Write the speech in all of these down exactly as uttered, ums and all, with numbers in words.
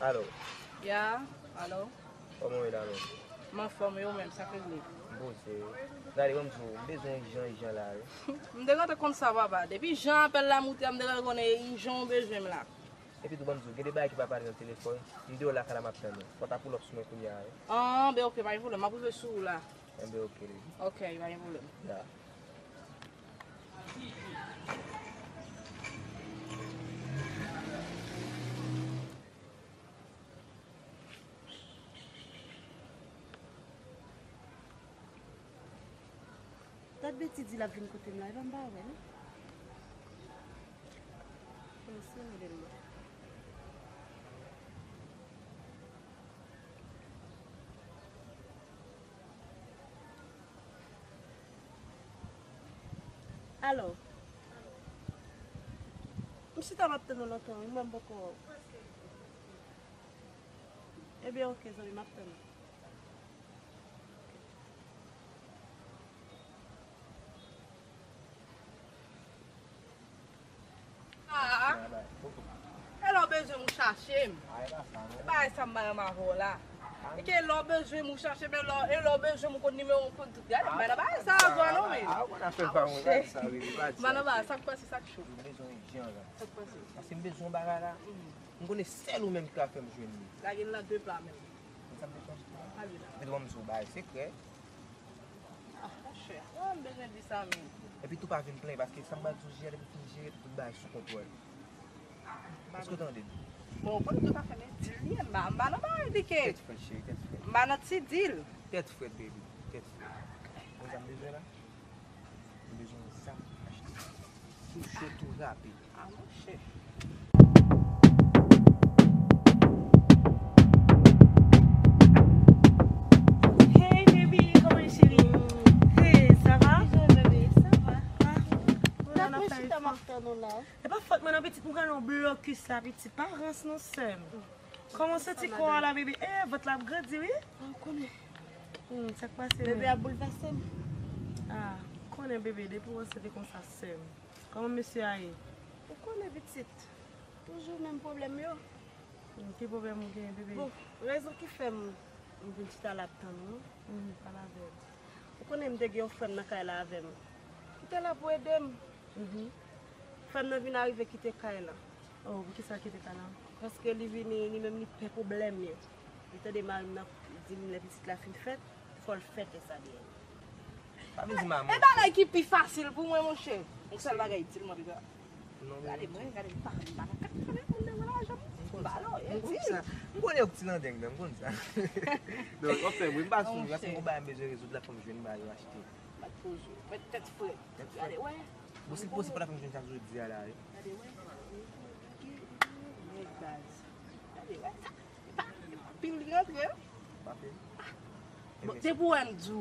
Alo. Ya, alo. Kòman w ye la menm? M anfòm, e ou menm, sa k regle? M poze. Gade, ban m di w, m bezwen ijan, ijan la, wi. M te gentan konn sa, papa. Depi jan apèl la moute a, m te gentan konnen ijan w bezwen m la. Epi tou, ban m di w, gen de bagay ki pa pale nan telefòn. M deyò lakay la, m ap tann ou. Fò w ta pull up sou mwen kounye a, wi. An, ben oke, pa gen pwoblèm. M ap rive sou ou la. Enben, oke, baby. Oke, pa gen pwoblèm. Ya. Dat Betty di l ap vin kote m la, epa m pa wè l. Kòmanse rele l la. Alo. M chita m ap tann ou lontan wi, mwen m poko. Ebyen, oke, zanmi, m ap tann ou. Ah, e lè w bezwen m ou chache m. E bagay sa m pa renmen avè w la. E ke lè w bezwen m ou chache m, e lè w, e lè w bezwen m ou konn nimewo m, konn tout. Gade, m pa nan bagay sa avè w non, men. M pa nan bagay sa k pase, sa k cho. Sa k pase? Paske m bezwen yon bagay la. M konnen sèl ou menm ki ka fè m jwenn li. Lage l nan de pla menm. Konn sa m bezwen? Lage l la. Epi tou ban m di w bagay sekrè. Ah, monchè, ah, m bezwen di sa menm. Epi tou pa vin plenyen, paske sa m pral di w jere, depi w fin jere, tout bagay sou kontwòl. Èske w tande m? Bon, ou konn tout afè men dil li ye, m pa, m pa nan bagay li ke. Tèt frèt, cheri, tèt frèt. M pa nan ti dil. Tèt frèt, baby, tèt frèt. Konn sa m bezwen la? M bezwen yon zam achte. Tou cho, tou rapid. Ah, monchè. Hey, baby, kòman ye, cheri? Hey, sa va? Bonjou, bebe, sa va? Ah, bon, n ap fè efò. E pa fòt mwen non, pitit, m pran yon blokis la, pitit. Pa rans non, sè m. Kòman w santi kò a la, bebe? Eh, vant la ap grandi, wi. Ah, ou konnen. Hmm, sa k pase menm? Bebe ap boulvèse m. Ah, konnen, bebe, depi w ansanm konsa, sè m. Kòman mesye a ye? Ou konnen, pitit. Toujou menm pwoblèm yo. Hmm, ki pwoblèm ou genyen, bebe? Bon, rezon ki fè m, m vin chita la ap tann ou. Hmm, pale avè m. Ou konnen m te gen yon frè m nan kay la avè m. Ki te la pou ede m. Mhm. Frè m nan vin arive kite kay la. Oh, poukisa l kite kay la? Paske li vini, li menm li pè pwoblèm yo. Li tande mari m nan di m lè pitit la fin fèt, fò l fè tès A D N. Pa vin di m a mwen. E bagay ki pi fasil pou mwen, monchè. Yon sèl bagay, di l mwen, piga. Non, men gade mwen, gade m pa, m pa nan kat, gade moun nan mwen lajan m. M pa lòyè, m konn sa. M konnen yo k ti landeng nan, m konn sa. Non, w ap fè m ri, m pa sou, paske m gon bagay m bezwen rezoud la, fò m jwenn bagay yo achte. Mèt poze w, mèt tèt frèt. Tèt frèt. Gade, wè. Bon, si l posib, pa ta fè m jwenn sa jodi a la, wi. Gade, wè. Nèg baz. Gade, wè. Sa, e pa, e pa pil li rantre, non? Pa pil. Bon, depi w wè m di w,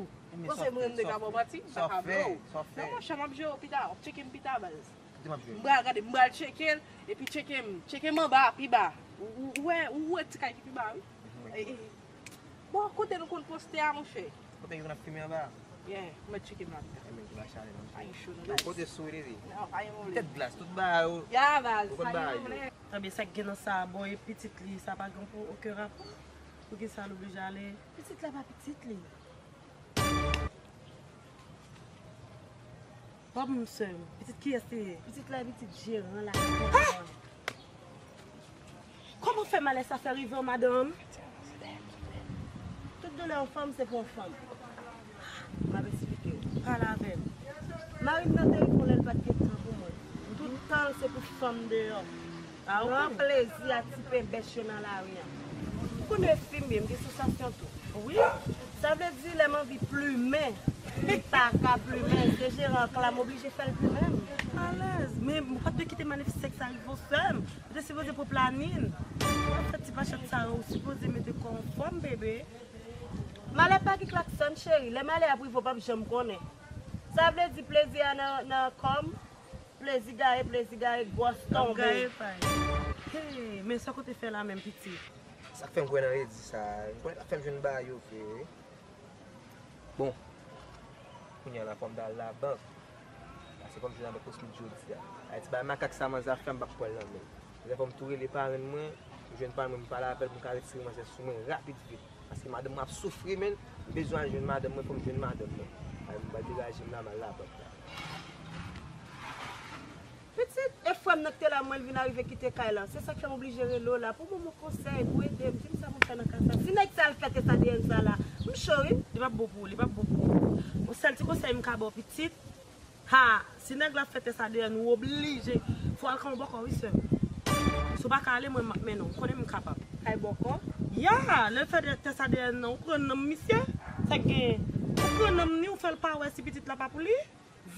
panse mwen m te ka ba w manti, m pa ka vle w. Non, monchè, m ap jere w pita, w ap tcheke m pita, baz. Kote m ap jwenn? M pral gade, m pral tcheke l, epi tcheke m, tcheke m anba, pi ba. Ou, ou, ou wè, ou wè ti kay ki pi ba, wi. Mhm. E, e. Bon, kote nou konn poste a, monchè? Kote yo konn ap fimen anba? Yeah, ou mèt tcheke m la pita. Enben, ki pa chale non. Pa gen cho non, guys. Yo konte sou li, li. Non, pa gen pwoblèm. Tèt glas, tout bagay yo. Ya, baz, pa gen pwoblèm. Ebyen, sa k gen nan sa a, bon, e pitit li, sa pa gen pou okenn rapò? Poukisa l oblije ale? Pitit la pa pitit li. Pòp m, sè m. Pitit kiyès li ye? Pitit la, pitit jeran lakay la. Kòman fè malè sa fè rive w, madanm? Tout doulè yon fanm, se pou yon fanm. M ap esplike w. Pale avè m. Mari m nan te rive yon lè l pa t gen tan pou mwen. Tout tan l se pou fanm deyò. Ah, ou konnen. Pran plezi a ti penbèch yo nan lari a. Ou konnen fi m ye, m gen sansasyon tou. Wi. Sa vle di, lè m anvi plimen, li pa ka plimen. Se jeran an k la, m oblije fè l plimen m. Alèz. Men ou pa t dwe kite malefisèk sa rive w, sè m. Ou te sipoze pran planin. Ou pa fè ti pachat sa yo, ou sipoze mete kò w anfòm, bebe. Malè pa gen klaksòn, cheri. Lè malè ap rive, w p ap janm konnen. Sa vle di plezi a nan, nan kò m. Plezi gaye, plezi gaye, gwòs tonbe. Hey, men sa w konte fè la menm, pitit? Sa k fè m kwè nan redi sa a, m kwè l ap fè m jwenn bagay yo vre, wi. Bon, kounye a la fò m ta al labank. Paske fò m jwenn avèk Osmith jodi a. Ayiti bay makak sa manzè ap fè, m p ap pran l nan men l. Lè fò m tou rele parenn mwen, M jwenn pa mwen, m pale avè l pou m ka retire manzè sou mwen rapid vit. Paske madanm mwen ap soufri, menn. M bezwen al jwenn madanm mwen, fò m jwenn madanm mwen. Ay, m pral degaje m la, m al labank la. Pitit, e frè m nan ki te la, mwen, l vin arive kite kay la. Se sa k fè m oblije rele w la pou ban mwen konsèy, pou ede m, di m sa pou m fè nan ka sa. Si nèg sa al fè tès A D N sa la, m cho wi. Li p ap bon pou ou, li p ap bon pou ou. Yon sèl ti konsèy m ka ba w, pitit. Ha, si nèg la fè tès A D N, ou oblije. Fò al kay yon bòkò, wi, sè m. Si w pa ka ale, mwen, m ap mennen w. Ou konnen m kapab. Kay bòkò? Ya, lè l fè tès A D N nan, ou pran nanm misye. Sa k genyen? Ou pran nanm ni, ou fè l pa wè si pitit la pa pou li.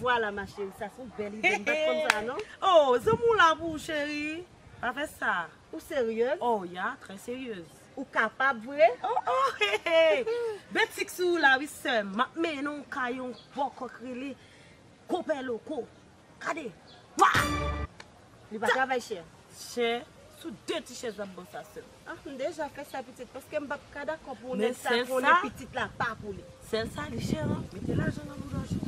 Vwala, ma chérie, sa se yon bèl ide. M pa t konn sa, non. Oh, zanmi w la pou ou, cheri. Pa fè sa. Ou seryez? Oh, ya, trè seryez. Ou kapab vre? Oh, oh, he, he. Betik sou ou la, wi, sè m. M ap mennen w kay yon bòkò k rele Konpè Loko. Gade. Wa! Li pa travay chè. Chè, sou de ti chèz l ap bon sa sèl. Ah, m deja fè sa pitit, paske m p ap ka dakò pou nèg sa konnen pitit la pa pou li. Sèl sa, li chè, non? Mete lajan nan bouda w, chè.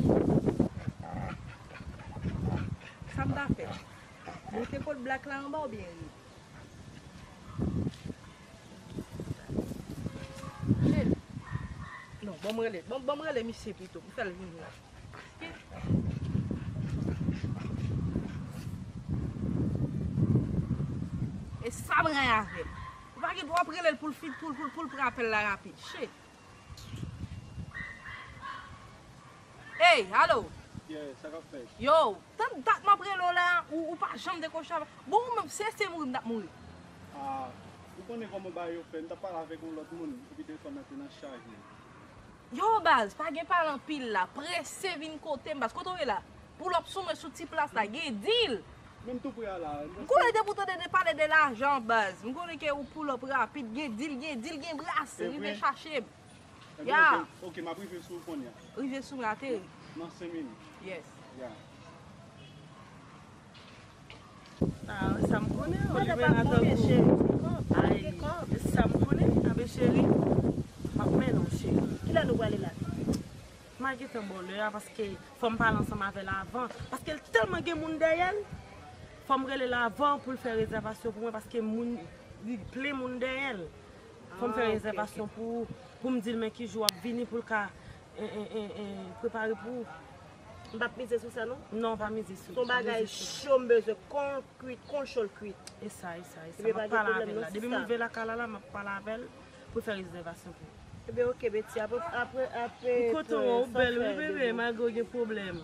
Sa m ta fè? Mete kòd blak la anba oubyen ri? Cheri. Non, ban m rele, ban, ban m rele misye pito, m fè l vini la. E sa m gen avè l. Ou pa gen dwa ap rele l pou l fin, pou l, pou l, pou l pran apèl la rapid. Shit. Ey, alo. Yeah, sa k ap fèt? Yo, tann dat m ap rele w la, ou, ou pa janm dekwoche avè m. Bon, ou menm, si se mouri, m t ap mouri. Ah, ou konnen kòman bagay yo fè. M t ap pale avèk yon lòt moun, epi telefòn nan te nan chaje. Yo, baz, pa gen pale anpil la. Prese vin kote m, baz. Kote w ye la? Pull up sou mwen sou ti plas la. Gen dil. Menm tou pre a la. M konnen depi w tande de pale de lajan, baz. M konnen ke ou pull up rapid. Gen dil, gen dil, gen brase. Rive chache m. Ebyen, ya. Ok, ok, m ap rive sou ou kounye a. Rive sou mwen, ateri. Nan senk minit. Yes. Ya. Ah, sa m konnen, ou li mennen avè w. Ay, sa m konnen, anben cheri, m ap mennen w, cheri. Kilè nou prale la? M a gentan ba w lè a, paske fò m pale ansanm avè l avan. Paske l tèlman gen moun dèyè l, fò m rele l avan pou l fè rezèvasyon pou mwen, paske moun, li plen moun dèyè l. Fò m fè rezèvasyon pou, pou m di l men ki jou w ap vini pou l ka, eh, eh, eh, eh, prepare pou ou. M p ap mize sou sa, non? Non, pa mize sou li. Se yon bagay cho, m bezwen kon l kwit, kon l cho l kwit. E sa, e sa, e sa. M ap pale avè l la. Depi m rive lakay la, la, m ap pale avè l pou l fè rezèvasyon pou ou. Ebyen, ok, Betty, apre, apre, apre. M kontan wè w bèl, wi, bebe, malgre w gen pwoblèm.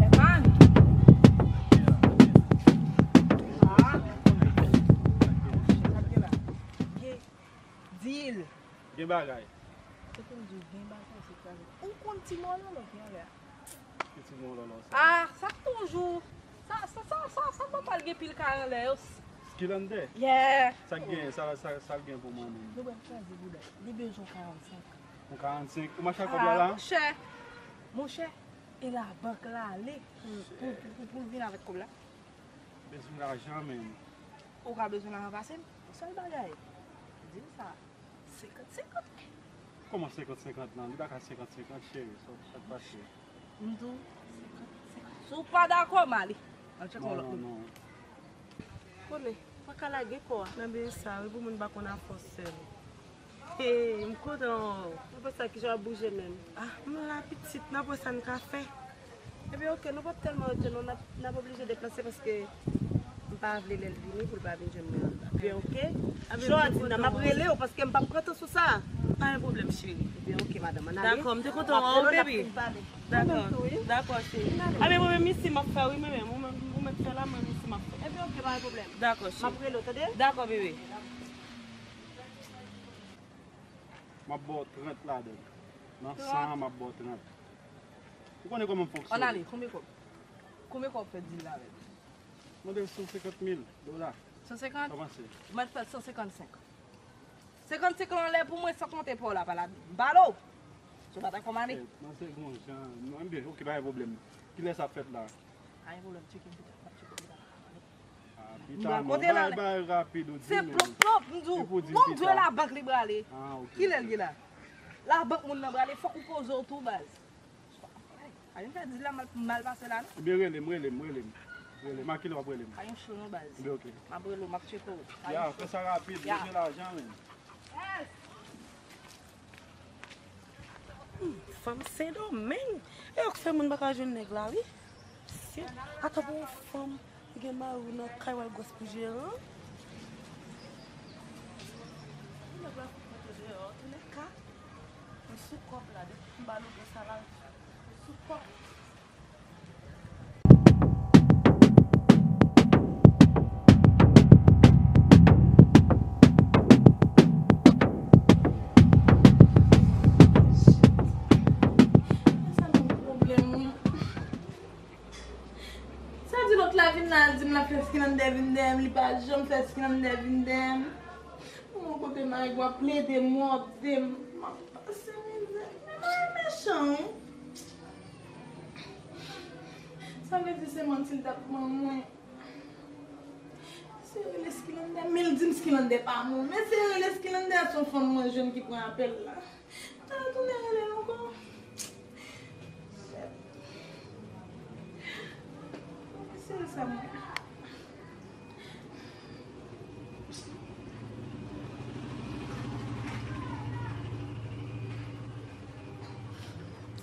Evan. Ah. Sa k gen la? Gen dil. Gen bagay. Se pou m di w gen bagay, se kraze. Ou konn ti mòlòlò ki anlè a? Ki ti mòlòlò sa? Ah, sa toujou. Sa, sa, sa, sa, sa papa l gen pil kay anlè yo. Kilande? Yeah. Sa k gen, sa, sa, sa l gen pou mwen menm? Nou pral kraze bouda. Li bezwen karannsenk. Yon karannsenk. Ou mache ak kòb la la? Ah, monchè. Monchè, e labank l ale pou, pou, pou, pou, pou l vin avèk kòb la. Bezwen lajan menm. Ou ka bezwen lajan pase m? Yon sèl bagay. Di m sa. Senkant senkant. Kòman senkant senkant lan? Li pa ka senkant senkant, cheri. Sa, sa k pase? M di w, senkant senkant. Si w pa dakò, m ale. Al tcheke yon lòt moun. Non, non, non. Konnen, pa ka lage kò a. Nan byen sa, wi, pou moun pa konn afè w sèl. Hey, m kontan wè w. Apre sa, kijan w ap bouje menm? Ah, m la pitit, n ap wè sa n ka fè. Ebyen, ok, nou p ap tèlman rete non, n ap, n ap oblije deplase paske m pa vle lè l vini pou l pa vin jwenn mwen anba. Ebyen, ok. Jan w di m nan, m ap rele w paske m p ap pran tan sou sa. Pa gen pwoblèm, cheri. Ebyen, ok, madanm, ann ale. Dakò, m te kontan wè w, baby. Dakò, dakò, cheri. Ebyen, mwen menm isi m ap fè, wi, mwen menm. Ou menm, ou menm fè la, mwen menm isi m ap fè. Ebyen, ok, pa gen pwoblèm. Dakò, cheri. M ap rele w, tande? Dakò, bebe. M ap ba w trant ladan l. Nan san an, m ap ba w trant. Ou konnen kòman m fonksyone. Ann ale, konbyen kòb? Konbyen kòb fè dil la avè l? Mande l san senkant mil dola. San senkant? Sa panse? Mwen fè l san senkannsenk. Senkannsenk lan anlè pou mwen san konte pa w la pa ladan. M pale w. Si w pa dakò m ale. Eh, panse gon jan. Non, ebyen, ok, pa gen pwoblèm. Kilè sa ap fèt la? Pa gen pwoblèm, tcheke m pita. M ap tcheke m pita. Ah, pita non. Bay, bay rapid ou di. Se plop, plop, m di w. Bon, m di w labank li prale. Ah, ok. Kilè l ye la? Labank moun nan prale, fòk ou poze w tou, baz. A, vin fè di la mal, mal pase la, non? Ebyen, rele m, rele m, rele m. Rele m, a kilè w ap rele m? A, yon cho non, baz. Ebyen, ok. M ap rele w, m ap tcheke w. A, ya, yon cho. Fè sa rapid, ya. Bezwen lajan, menm. Yes! Hmm, fanm Sendomeng. E yo k fè moun pa ka jwenn nèg la, wi. Shit. Ata pou yon fanm ki gen mari nan kay w al gwòs pou jeran. Nèg la fout mete deyò, antouleka. Mwen sou kòb la, depi m ba nou gen sa la, mwen sou kòb. Sa di lòt la vin la, al di m l ap fè Skilande vin dèyè m, li pa janm fè Skilande vin dèyè m. Mwen kote mari m ap plede mòde m, m ap pase mizè. Men mari mechan, wi. Sa vle di se manti l t ap ban mwen. Mesye rele Skilande, men l di m Skilande pa moun. Mesye rele Skilande, se yon fanm mwen jwenn ki pran apèl la. Mwen retounen rele l ankò. Mesye sa mwen.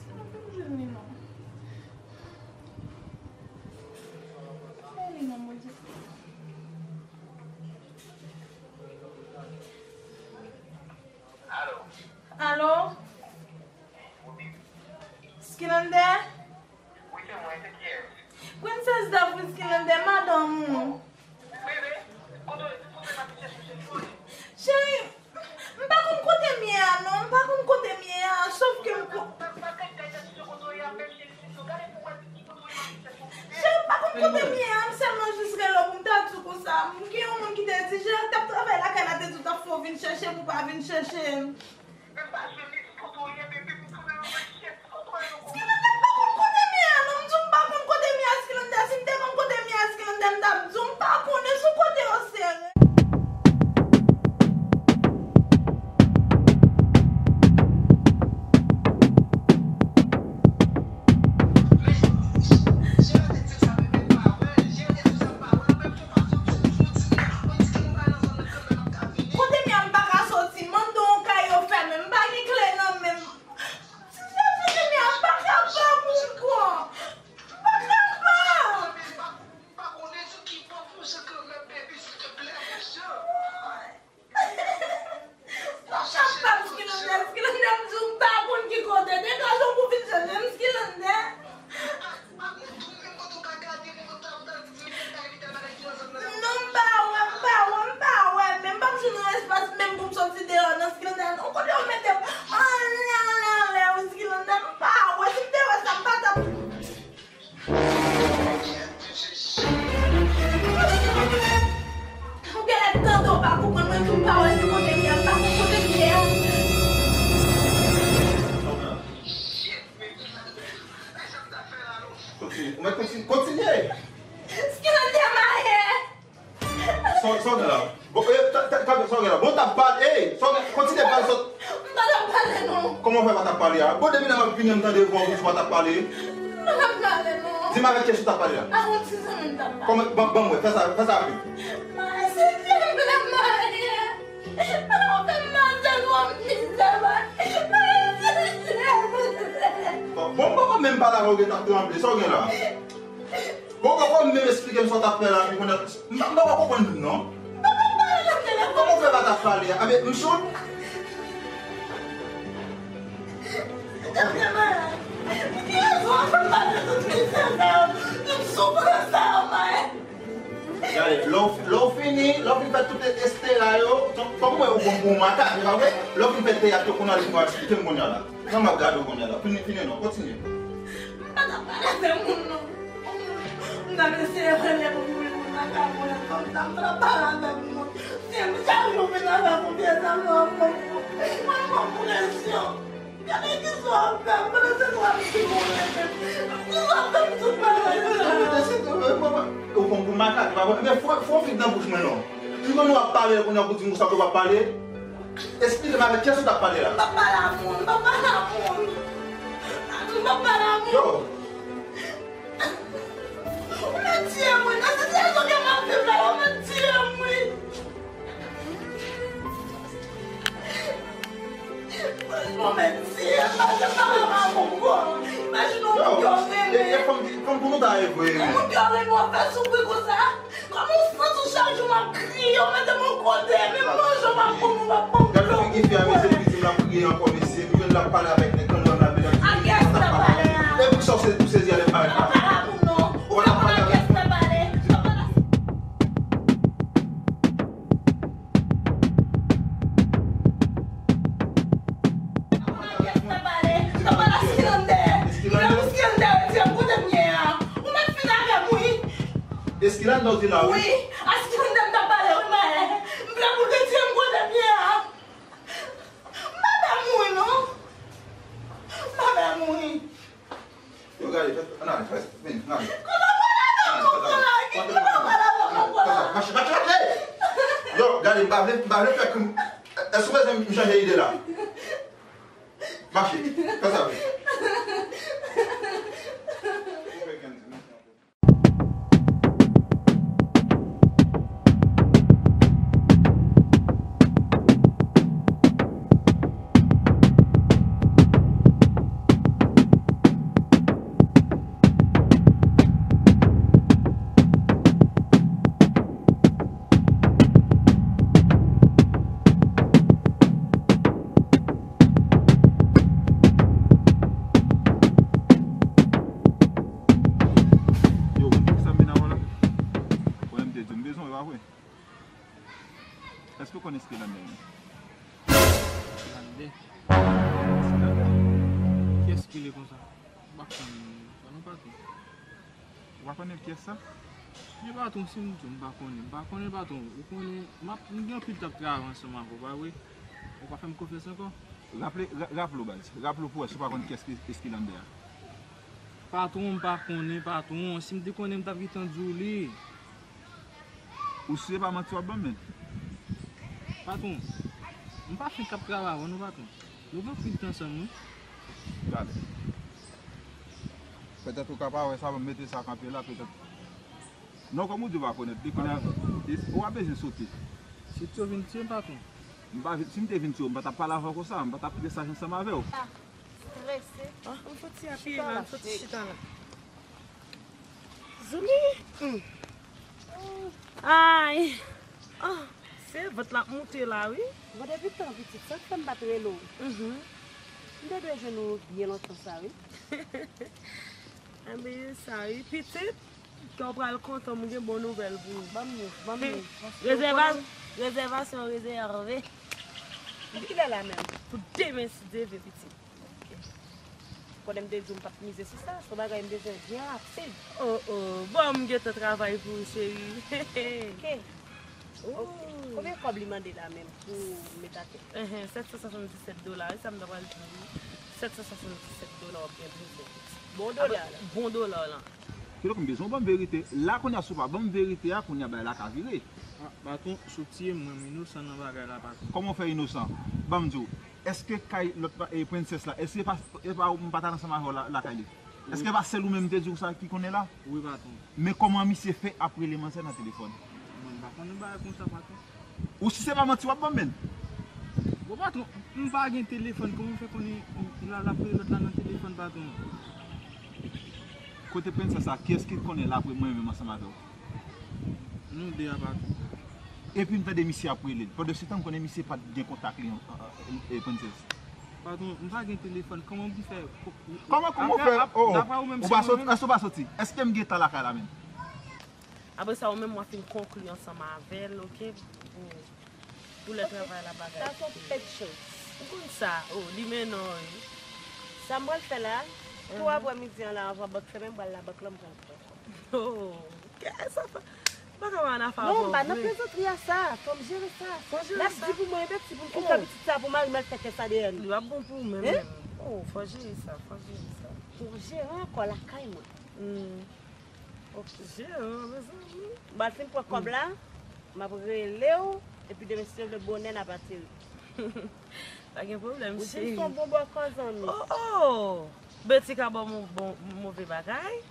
Sa pa jwenn li non. Fè li non, Bondye. Alo? Wi, se mwen, se kiyès? Princess Dove, Skilande, madanm ou. Bebe, kote w ye? Kote w ye? M ap chèche w, chèche w. Cheri, m pa konn kote m ye a non, m pa konn kote m ye a, sòf ke m ko- Cheri, m pa konn kote m ye a, m sèlman jis rele w pou m ta di w konsa. M gen yon moun ki te di, Jean t ap travay lakay la, te di w t ap fè w vin chèche m, ou pa vin chèche m. Skilande, m pa konn kote m ye a non, m di w m pa konn kote m ye a, Skilande, si m te konn kote m ye a, Skilande, m t ap di w, m pa konnen sou kote yo sere. Kote m ye a, m pa ka soti, mande w yon kay yo fèmen, m pa gen kle nan men m. Sitiyasyon ke m ye a, m pa kapab ankò. M pa kapab. Sa pa m, Skilande, Skilande, m di w m pa konn ki kote. Degaje w pou vin chèche m, Skilande. Non, m pa wè, m pa wè, m pa wè, men m p ap jwenn yon espas menm pou m soti deyò nan Skilande. Non, kote yo mete m? Anlè, anlè, anlè, wi, Skilande, m pa wè. Si m te wè sa, m pa t ap. Ou genlè tande w pa konprann, mwen di w m pa wè se kote m ye a, m pa konn kote m ye a. Kontinye, ou mèt kontinye, kontinye. Skilande maye. Sa, sa w gen la? Bon, e, ta, ta, ta, sa w gen la? Bon, t ap pale, ey, sa w gen? Kontinye pale, sa w. M pa t ap pale, non. Kòman w fè pa t ap pale a? Bon, depi lè m ap vini, m tande vwa w, ou di w pa t ap pale. M pa t ap pale, non. Di m avèk kiyès ou t ap pale la? A yon ti zanmi m t ap pale. Kòman, ban, ban m wè, fè sa, fè sa rapid. Maye, se fè m lè maye. Ou fè m pase twòp mizè, maye. Maye, se fè m. Bon, bon, bon, bon, menm pale avè w, ou gentan tranble, sa w gen la? Bon, poko menm esplike m sa w t ap fè la, pi kounye a, m pa, m pa konprann menm non. Kòman w fè pa t ap pale a? Anben, m soud? Gade, lè w, lè w fini, lè w fin fè tout estera yo, kòm mwen ou bon pou makak, e pa vre? Lè w fin fè teyat yo, kounye a li pou eksplike m kounye a la. Jan m ap gade w kounye a la. Fini, fini non, kontinye. M pa t ap pale avè moun non. M t ap eseye rele pou m vin moun nan ka konnen fanm sa, m pa t ap pale avè moun non. Se m chak jou vin avè konfyans nan men w, mwen pran presyon. Gade kisa w ap fè m, pandan se nou ap di moun rete. Kisa w ap fè m sou pale avè moun nan? Ou konn pou makak, pa vre? Men fò, fò w fin nan bouch mwen non. Pi konn w ap pale, kounye a pou di m sa ke w ap pale. Esplike m avèk kiyès ou t ap pale la? M p ap pale a moun, m p ap pale a moun. M p ap pale a moun. Yo, Tiye m wi, nan sitiyasyon ke m ap viv la, yo mèt tiye m wi. Franchman, mèt tiye m, paske m pa ka pran ankò. Imajine yon moun ke w renmen. Yon moun ke w renmen w ap fè soufri konsa. Kòman w santi w chak jou m ap kriye, w mete m yon kote, menm manje w p ap ban m, w p ap ban m dlo pou m bwè. Gade figi fi a, mesye, li di m l ap kriye ankò, mesye. Li jwenn l ap pale avèk nèg lan, l ap pale avèk nèg lan. Epi sa w se, ou sezi avèk bagay la. Ou pa ka pou non. Ou pa ka pale avèk nèg lan. Eskilande w di a, kote m ye a? Ou mèt fin avè m wi. Eskilande w di la wi. Wi, Eskilande m t ap pale wi, Maè. M vle pou retire m kote m ye a. M pa pè mouri non. M pa pè mouri. Yo, gade, fè, ann ale, fè, vin, ann ale. Kote w pral avè m, non, pral la, ki kote w pral avè m, non, pral la. Mache, mache, mache! Yo, gade, m pa vle, m pa vle fè koum. Èske w bezwen m chanje ide la? Mache, fè sa vre. Yo, ou konn poukisa m vin avè w la? Konnen m te di w m bezwen w, e pa vre? Èske w konn Eskilande menm? Eskilande? Eskilande? Kiyès ki rele konsa? M pa konn sa non, patwon. Ou pa konnen kiyès sa? Men patwon, si m di w m pa konnen, m pa konnen, patwon. Ou konnen, m ap, m gen anpil tan ap travay ansanm avè w, pa vre? Ou pa fè m konfyans ankò? Raple, ra-, raple w, baz. Raple w pou w wè si w pa konn kiyès ki Eskilande a. Patwon, m pa konnen, patwon. Si m te konnen, m t ap gentan di w li. Ou si se pa manti w ap ban m, menn? Patwon, m pa fenk ap travay avè w non, patwon. Nou gen anpil tan ansanm, wi. Gade. Petèt ou ka pa wè sa, ban m mete sa kanpe la, petèt. Non, kòm ou di w pa konèt li, kounye a, e, w ap bezwen sote. Si w te vin tiye m, patwon. M pa vin, si m te vin tiye w, m pa t ap pale avè w konsa, m pa t ap kite sa ansanm avè w. Strese. Ah, m fouti apiye la, m fouti chita la. Zoulie! Ay! Ah, se vant l ap moute la, wi. Bon, depi tan pitit, sa k fè m pa t rele w. Mhm. M te dwe jwenn ou byen lontan sa, wi. Anben, sa, wi. Pitit, kè w pral kontan, m gen bon nouvèl pou ou. Ban m li, ban m li. Rezèva-, rezèvasyon rezève. Pou kilè la menm? Pou demen, si Dye vle, pitit. Ok. Konnen m te di w m p ap mize sou sa, se yon bagay m bezwen byen rapid. Oh, oh. Bon, m gentan travay pou ou, cheri. Ok. Ok. Konbyen kòb li mande la menm pou met atè? Enhen, sèt san swasanndisèt dola, wi, sa m ta pral di w. Sèt san swasanndisèt dola w ap gen pou fè. Bon dola la. Bon dola w lan. Kidonk, m bezwen w ban m verite. La, kounye a, si w pa ban m verite a, kounye a, bagay la ka vire. Ah, patwon, sou tiye m, mwen, m inosan nan bagay la, patwon. Kòman w fè inosan? Ban m di w. Èske kay lòt pa, e, prensès la, èske se pa, e pa ou m pa t al ansanm avè w la, lakay li? Èske se pa sèl ou menm m te di w sa ki konnen la? Wi, patwon. Men kòman misye fè ap rele manzè nan telefòn? Mwen, m pa konnen bagay konsa, patwon. Ou si se pa manti w ap ban m, menn? Bon, patwon, m pa gen telefòn, kòman m fè konnen l ap rele lòt la nan telefòn, patwon? Kote prensès la, kiyès ki konnen l ap rele menm ansanm avè w? Nou de a, patwon. Epi m tande misye ap rele l. Pandansetan, m konnen misye pa t gen kontak li, e, e, Prensès. Patwon, m pa gen telefòn. Kòman pou m fè? Kòman, kòman w fè? Oh, ou pa soti? Èske w pa soti? Èske m gentan lakay la menm? Apre sa, ou menm, w a fin konkli ansanm avè l, oke? Pou, pou lè travay la, bagay. Sa se yon pèt chans. M konn sa. Oh, li mennen w, wi. Sa m pral fè la, tou aprè midi an la, anvan bank fèmen, m pral labank lan, m pral pran kòb. Oh, kè sa fè. M pa ka wè Ana fè avè w vre. Non, m pa nan plezantri a sa. Fò m jere sa. Fò jere sa. L ap di pou mwen, Betty, pou m kite pitit sa pou mari m al fè kè sa dèyè l. Li p ap bon pou ou menm, menm. Oh, fò jere sa, fò jere sa. Pou jere ankò lakay mwen. Hmm. Ok. Jere, mezanmi. M pral fin pran kòb la, m ap rele w, epi demen, si Dye vle, bonè n ap ateri. Pa gen pwoblèm, cheri. Ou di m se yon bon bòkò, zanmi. Oh, oh! Betty ka ba w mo-, bon, move bagay.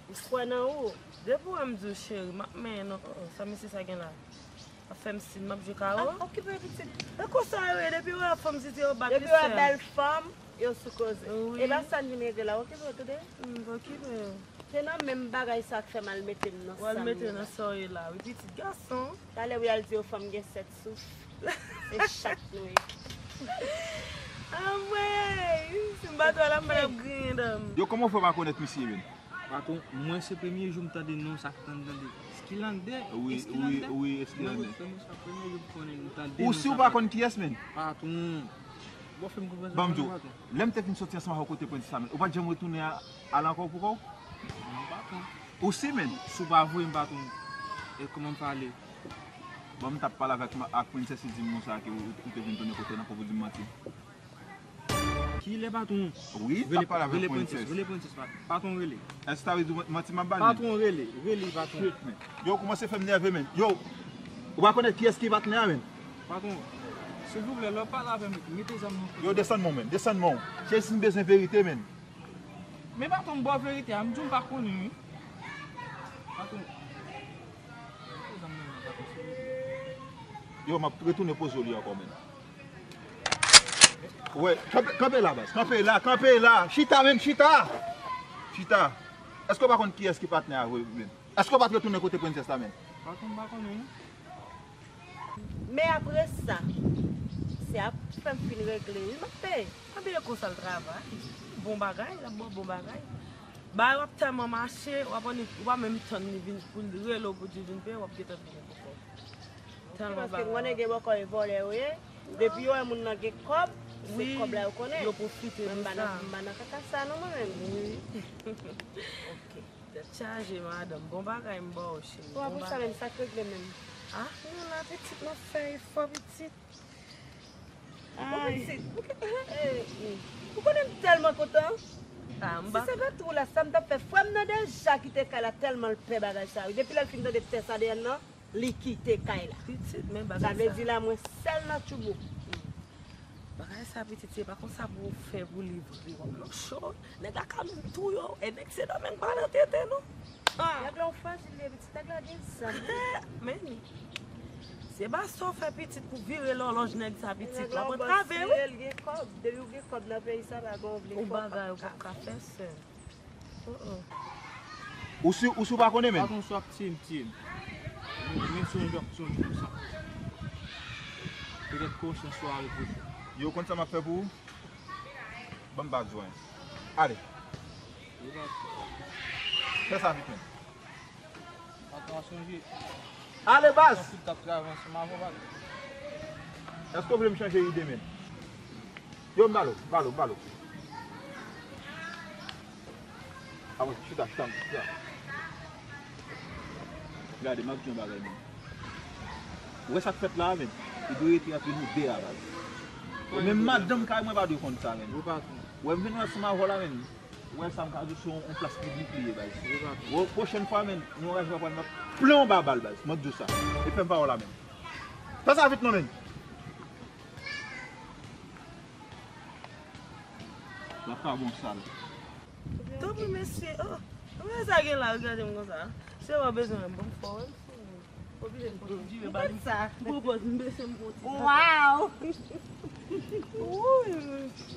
Kwè nan ou. Depi w wè m di w cheri, m ap menyen non. Oh, oh, sa mesye sa gen la? Ap fè m sin, m ap jwe kawo? Ah, okipe w pitit. E konsa yo ye, depi w wè fanm site yo bat li sèl. Depi w wè bèl fanm, yo sou koze. Wi. E pa sa n vin regle la, okipe w tande. M okipe yo. Se nan menm bagay sa k fè m al mete m nan sa m ye la. W al mete nan sa w ye la, wi, pitit gason. Talè w al di yo fanm gen sèt souf. Se chat nou ye. Anmwey! Si m pa t wè l, m pral ap griyen dan m. Yo, kòman w fè w pa konèt misye menm? Patwon, mwen se premye jou m tande non sa k tann tande. Eskilande? Wi, wi, wi, Eskilande. Mwen se premye jou m konnen m tande non sa. Ou si w pa konn kiyès menm? Patwon. Bon, fè m konprann sa. Ban m di w, lè m te fin soti ansanm avè w kote prensès la menm, ou pa t janm retounen al ankò pou kò w? Non, patwon. Ou si menm? Si w pa voye m, patwon, e kòman m pale? Bon, m t ap pale avèk ak prensès, li di m konsa ke ou te vin tounen kote l ankò pou di m manti. Kilè patwon? Wi, m t ap pale avèk prensès. Rele prensès, patwon rele. Èske sa vle di manti m ap ba l menm? Patwon rele, rele patwon. Shit, man. Yo, ou kòmanse fè m nève menm. Yo, ou pa konèt kiyès ki patnè a menm? Patwon, silvouplè, lè w ap pale avè m, mete zam nan kote. Yo, desann men w menm, desann men w. Cheri, si m bezwen verite menm. Men patwon, m ba w verite a, m di w m pa konnen wi. Patwon, mete zam nan men m, patwon, silvouplè. Yo, m ap retounen poze w li ankò menm. Wè, kanpe, kanpe la, baz. Kanpe la, kanpe la. Chita menm, chita. Chita. Èske w pa konn kiyès ki patnè a vre menm? Èske w pa t retounen kote prensès la menm? Patwon, m pa konnen non. Men apre sa, se ap fè m fin regle wi, m ap peye. Anben e konsa l travay. Bon bagay, l ap ba w bon bagay. Bagay w ap tèlman mache, w ap annik, ou pa menm tann li vin pou l rele w pou di l vin peye, w ap gentan vini pou kò w. Tèlman bagay. Paske m konnen gen bòkò e vòlè yo ye. Depi yo wè moun nan gen kòb, se kòb la yo konnen. Wi, yo pwofite de sa. Mwen m pa nan kaka sa non mwen menm. Wi. Ok. Tèt chaje madanm, bon bagay m ba w cheri. Bon bagay. Pou sa menm, sa k regle menm? Ah, nou la pitit, n ap fè efò pitit. Bon pitit, ou konnen m tèlman kontan. Ah, m pa. Si se pa t ou la, sa m t ap fè? Frè m nan deja kite kay la tèlman l pè bagay sa wi. Depi lè l fin tande tè sa deyò n nan, li kite kay la. Pitit, men bagay sa. Sa vle di la mwen sèl nan tchoubou. Bagay sa pitit, se pa konsa pou w fè pou li vre. W ap nan cho, nèg la ka menm touye w, e nèg Sendomeng pa nan tete non. Ah! Nèg la yon fajil li ye pitit, nèg la gen zam. Men, se pa sa w fè pitit pou vire lòlòj nèg sa pitit, w ap antrave wi. Nèg la yon bòs li ye, li gen kòb, depi w gen kòb nan peyi sa, pa gen w vle fè w p ap ka. Ou bagay, ou p ap ka fè sè. Ou si, ou si w pa konnen menm? Patwon, si w ap tiye m, tiye m. Men si w ap tiye m konsa. Petèt konsyans ou a repwoche. Yo konn sa m ap fè pou ou? Ban m baz ou an. Ale. Fè sa vit menm. Patwon, sonje. Ale baz! Tankou l t ap travay ansanm avè w, baz. Èske w vle m chanje ide menm? Yo, m ba l ou, m ba l ou, m ba l ou. Avan, chita, chita, chita. Gade, m ap di yon bagay menm. Ou wè sa k fèt la a menm? Li dwe rete ant nou de a, baz. Ou menm madanm kay mwen pa dwe konn sa menm. Ou wè m vin ansanm avè w la menm. Ou wè sa m ka di w, se yon, yon plas piblik li ye, baz. Ou wè, pwochèn fwa menm, nou anraje pa pral nan plen anba bal, baz. Mwen di w sa. E fè m pawòl la menm. Fè sa vit non menm. L ap ka bon sal. Tanpri mesye. Oh, men sa gen la, regade m konsa. Se w bezwen ban m fò wè m sou. Oblije m kontinye ba li. M konn sa. M pran pòz, m bese m kontinye. Wow! Wouy!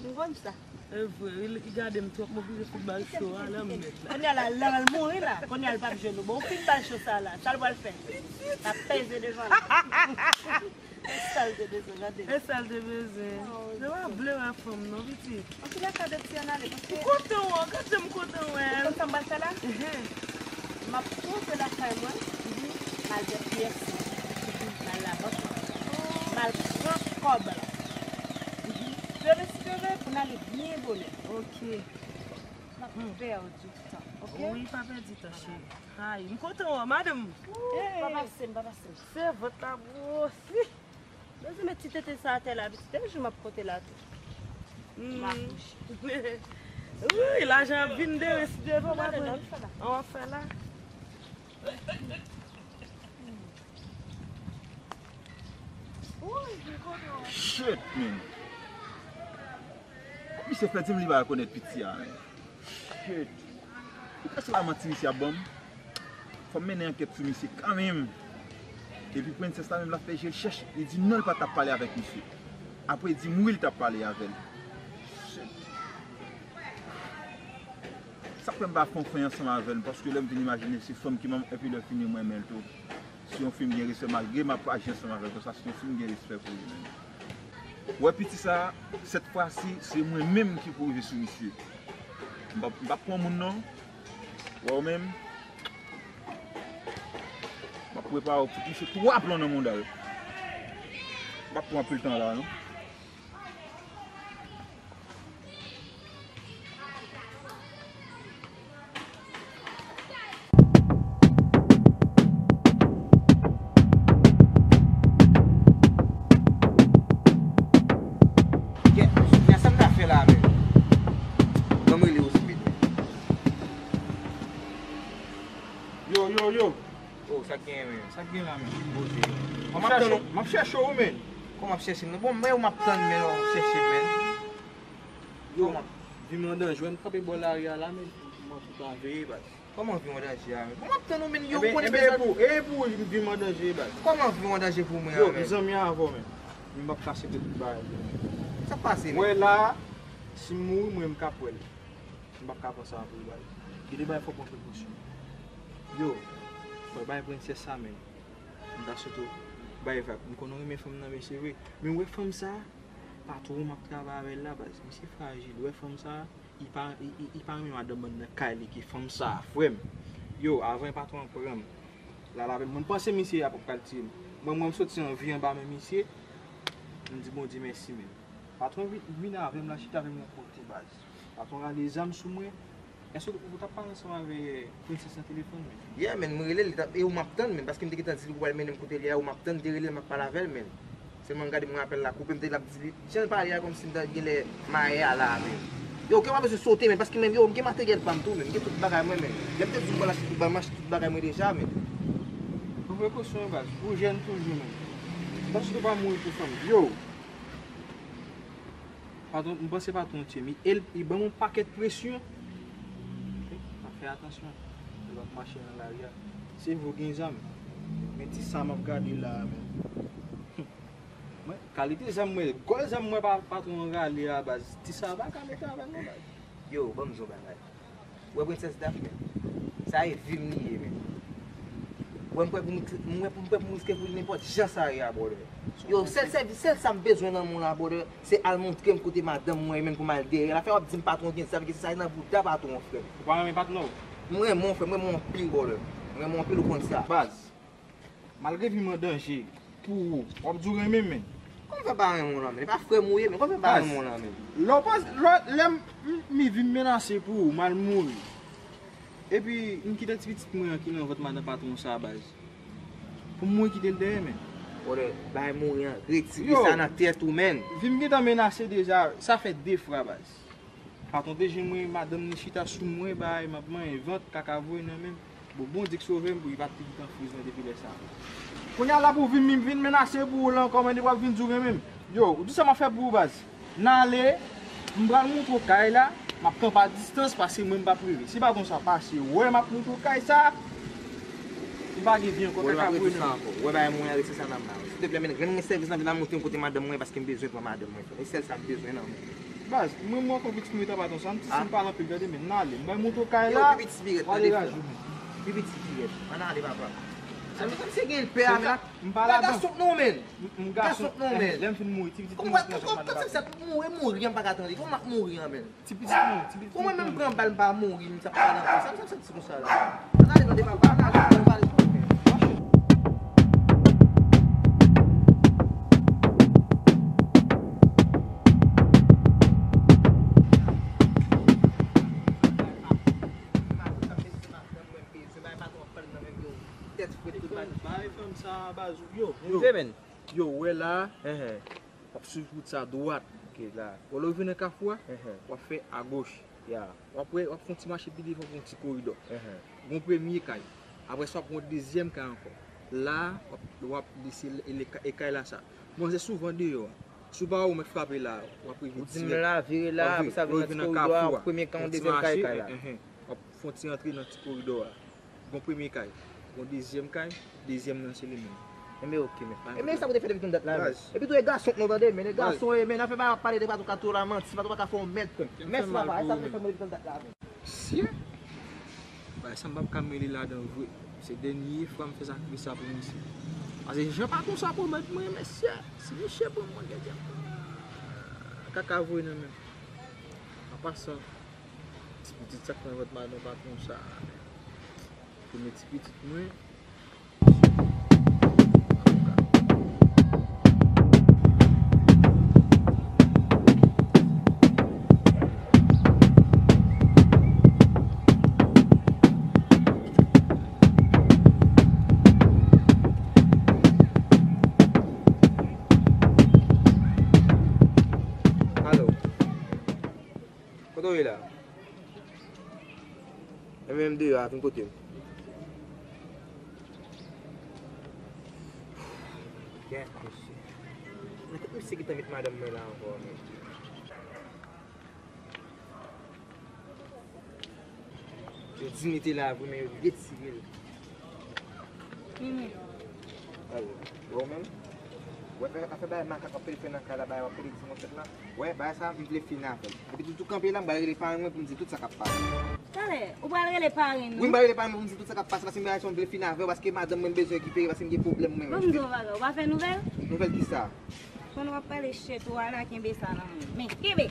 M konn sa. E vre, li gade m twòp, m oblije fout ba l cho a nan mèt la. Kounye a la, la l mouri la. Kounye a l p ap jwenn ou. Bon, ou fin ba l cho sa la. Sa l pral fè? L ap peze devan l. E sa l te bezwen, gade. E sa l te bezwen. Se pa vle wè fanm non, pitit. Antoulèka, de ti ann ale, paske. M kontan wè w, gad jan m kontan wè l. Ou konn sa m pral fè la? M ap twonpe lakay mwen, m al fè pyès mwen, m al labank mwen, m al pran kòb la. Espere, espere pou n ale byen bonè. Ok. M ap pèdi tan, ok? Wi, pa pèdi tan, cheri. Ay, m kontan wè w, madanm. Pa pase m, pa pase m. Se vant la gwosi. Bezwen met ti tete sa atè la, pitit, e jou m ap pote la tou. M akouche. Wi, lajan ap vin demen, si Dye vle, w ap fè la. Shit, man. Misye fè di m li pa rekonèt piti a, man. Shit. Ou kwè se pa manti misye ap ban m? Fò m mennen ankèt sou misye kanmenm. Epi prensès la menm l ap fè je l chèch, li di non, l pa t ap pale avèk misye. Apre li di m wi, l t ap pale avè l. Shit. Sa k fè m pa fè yon fanm ansanm avè l, paske lè m vin imajine se fanm ki ban m, epi lè fini m renmen l tou. Si yon fi m gen respè, malgre m ap aji ansanm avè l konsa, se yon fi m gen respè pou li menm. Ou wè piti sa, sèt fwa si, se mwen menm ki pou rive sou misye. M p ap, m p ap pran moun non. Wè ou menm. M ap prepare w pou touche twa plon nan mouda yo. M p ap pran anpil tan la non. Kè, kè sa m ta fè la menm? Ban m rele Osmid. Yo, yo, yo. Oh, sa k genyen, men? Sa k gen la, men? Poze. M ap chèche w, men. Kòman w ap chèche m? Bon, men w m ap tann, men w ap chèche m, men. Yo, vi m an danje, wè m kanpe bò lari a la, men. M ap tout an veye, baz. Kòman vi w an danje a, men? Bon, m ap tann ou, men, yo, ou konnen bezwen. Ebyen, e pou, e pou vi m an danje, baz. Kòman vi w an danje pou mwen, men? Yo, m zanmi avè w, men. Men m p ap ka aksepte tout bagay. Sa k pase, men? Wè la, si m mouri, mwen, m ka pwèl. M p ap ka pran sa pou ou, baz. Gen de bagay fò w pran prekosyon. Yo, frè, bay prensès sa, men. M ta sot bay vag. M konn ou renmen fanm nan, men se vre. Men w wè fanm sa, patwon m ap travay avè l la, baz. Misye frajil. W wè fanm sa, li pa, li, li, li pa renmen madanm nan nan kay li ki fanm sa, frè m. Yo, avan patwon an pran m, l al avè l. Mwen panse misye ap pral tiye m. Mwen, mwen, m soti anvi anba men misye. M di Bondye mèsi, men. Patwon vin, vin avè m la, chita avè m yon kote, baz. Patwon rale zam sou mwen. Èske w t ap pale ansanm avè prensès nan telefòn, men? Yeah, men, m rele l, li t ap, e ou m ap tann, men, paske m te gentan di li pou pral mennen m kote li a, ou m ap tann, m te rele l, m ap pale avè l, men. Sèlman m gade, m wè apèl la koupe, m te l ap di li, jan l pale a, kòmsi m ta genlè maye a la, men. Yo, kè m pa bezwen sote, men, paske, men, yo, m gen materyèl pa m tou, men, m gen tout bagay mwen, men. Lè m te di w m pral achte tout bagay, m achte tout bagay mwen deja, men. Pran prekosyon, baz, ou jèn toujou, men. M panse w pa mouri pou fanm. Yo! Patwon, m panse patwon tye m. E l, li ban m yon pakèt presyon. Fè atansyon lè w ap mache nan lari a. Se vre w gen zam. Men ti sa m ap gade la a, men. Mwen, kalite zam mwen, gòl zam mwen pa, patwon an rale a, baz. Ti sa pa ka mete avè m non, baz. Yo, ban m di w yon bagay. Ou wè prensès Daph, men? Sa e vi m li ye, men. Ou wè m prè pou m, m wè pou m prè pou m riske pou li nenpòt jan sa ye a, brother. Yo, sèl sèvis, sèl sa m bezwen nan mond la, brother, se al montre m kote madanm mwen ye, men, pou m al dèyè l. Afè w ap di m patwon gen zam, gen se sa nan bouda patwon, frè m. Ou pa renmen patnè w? M renmen w, frè m, m renmen w anpil, brother. M renmen w anpil, ou konn sa. Baz. Malgre vi m an danje pou ou, w ap di w renmen m, men. Kòman fè pa renmen w lan, men? E pa frè m ou ye, men kòman fè pa renmen w lan, men? Lè w panse, lè, lè m, m, mi vi m menase pou ou, m al mouri. Epi, m kite ti pitit mwen an ki nan vant madan patwon sa a, baz. Pou m mouri kite l dèyè, men. Brother, bay mouri an, retire sa nan tèt ou, men. Vi m gentan menase deja, sa fè de fwa, baz. Patwon te jwenn mwen, madanm li chita sou mwen, bay, m ap manyen vant, kaka voye nan men m. Bon, Bondye k sove m pou li pa t pitit an friz mwen depi lè sa a. Kounye a la pou vin, vin menase pou ou la ankò, men li pral vin di w renmen m. Yo, ou di sa m ap fè pou ou, baz. N ale, m pral montre w kay la, m ap kanpe a distans, paske mwen m p ap rive. Si patwon sa pase, wè m ap montre w kay sa, li pa gen vi ankò, kaka voye nan men m. Ou wè bagay mwen avèk se sa nan men w. Silteplè, men, rann mwen sèvis nan vin la montre m kote madanm mwen, paske m bezwen pran madanm mwen. E sèl sa m bezwen nan men w. Baz, mwen, mwen ankò pitit mwen ta pa ton sa, m ti, si m pale anpil, gade, men n ale. M bay montre w kay la. Yo, pi piti pirèt, tande, frè. Pi piti pirèt. Ann ale, papa. Sa vle di se gen pè a, men. M pa ladan. Gason non, men. M, m gason. Gason non, men. Lè m fin mouri, ti pitit mwen, kòman w ap mouri, mouri an, m pa ka tande. Kòman w ap mouri an, men? Ti pitit mwen, ti pitit mwen. Kòman menm pran bal, m pa mouri, m sa pa nan sa, m sa, m sa, Konsa la. Ann ale tande papa, ann ale, ann pale sou afè. Tèt frèt tout bagay. Bay fanm sa a baz ou. Yo, yo. Yo, wè la. W ap swiv wout sa dwat. Ok, la. Wè lè w rive nan kafou a, w ap fè agoch. Ya. W ap wè, w ap fè yon ti mache pi devan, w ap fè yon ti koridò. Gon premye kay. Apre sa, w ap wè yon dezyèm kay ankò. La, w ap, w ap lese e, e, e kay la sa. Manzè souvan deyò a. Si w pa wè w mèt frape la, w ap rive dirèk. Ou di m la, vire la, apre sa, w ap vin nan ti koridò a, premye kay, yon dezyèm kay, kay la. W ap Fè yon ti rantre nan ti koridò a. Gon premye kay, gon dezyèm kay, dezyèm nan se li menm. Enben, oke, men. Enben, sa pou te fè depi tann dat la, men. Epi tou, e gason k nou tande, men, e gason, e, men, n a fè bagay, ap pale de patwon ka tou la manti, patwon pa ka fè yon mèd. Mèsi, papa, e sa pou te fè mwen depi tann dat la, men. Mesye, bagay sa m p ap ka mele ladan vre. Se dènye fwa m fè sakrifis sa pou misye. Paske jan patwon sa pwomèt mwen, mesye, si misye pran mwen, gen kaka voye nan men m. An pasan, ti pitit sa k nan vant madanm patwon sa, premye ti pitit mwen. Alo. Kote w ye la? Enben, m deyò a, vin kote m. Gad, mesye. Nan tèt misye gentan met madanm mwen la ankò, men. Yo di m li te la vre, men yo retire l. Mimi. Alò, bon, men. Wè, afè bagay makak w ap pede fè nan kay la, bagay w ap pede di mwen fèt la. Wè, bagay sa, m vle fini avè l. Epi tou, tou kanpe la, m pral rele paran mwen pou m di tout sa k ap pase. Talè, ou pral rele paran nou? Wi, m pral rele paran mwen pou m di tout sa k ap pase, paske m gen yon bagay m vle fini avè w, paske madanm mwen bezwen rekipere, paske m gen pwoblèm mwen menm. Ban m di w yon bagay, ou pa fè nouvèl? Nouvèl kisa? Konn w ap pale chet ou a la, kenbe sa nan men w. Men, kenbe!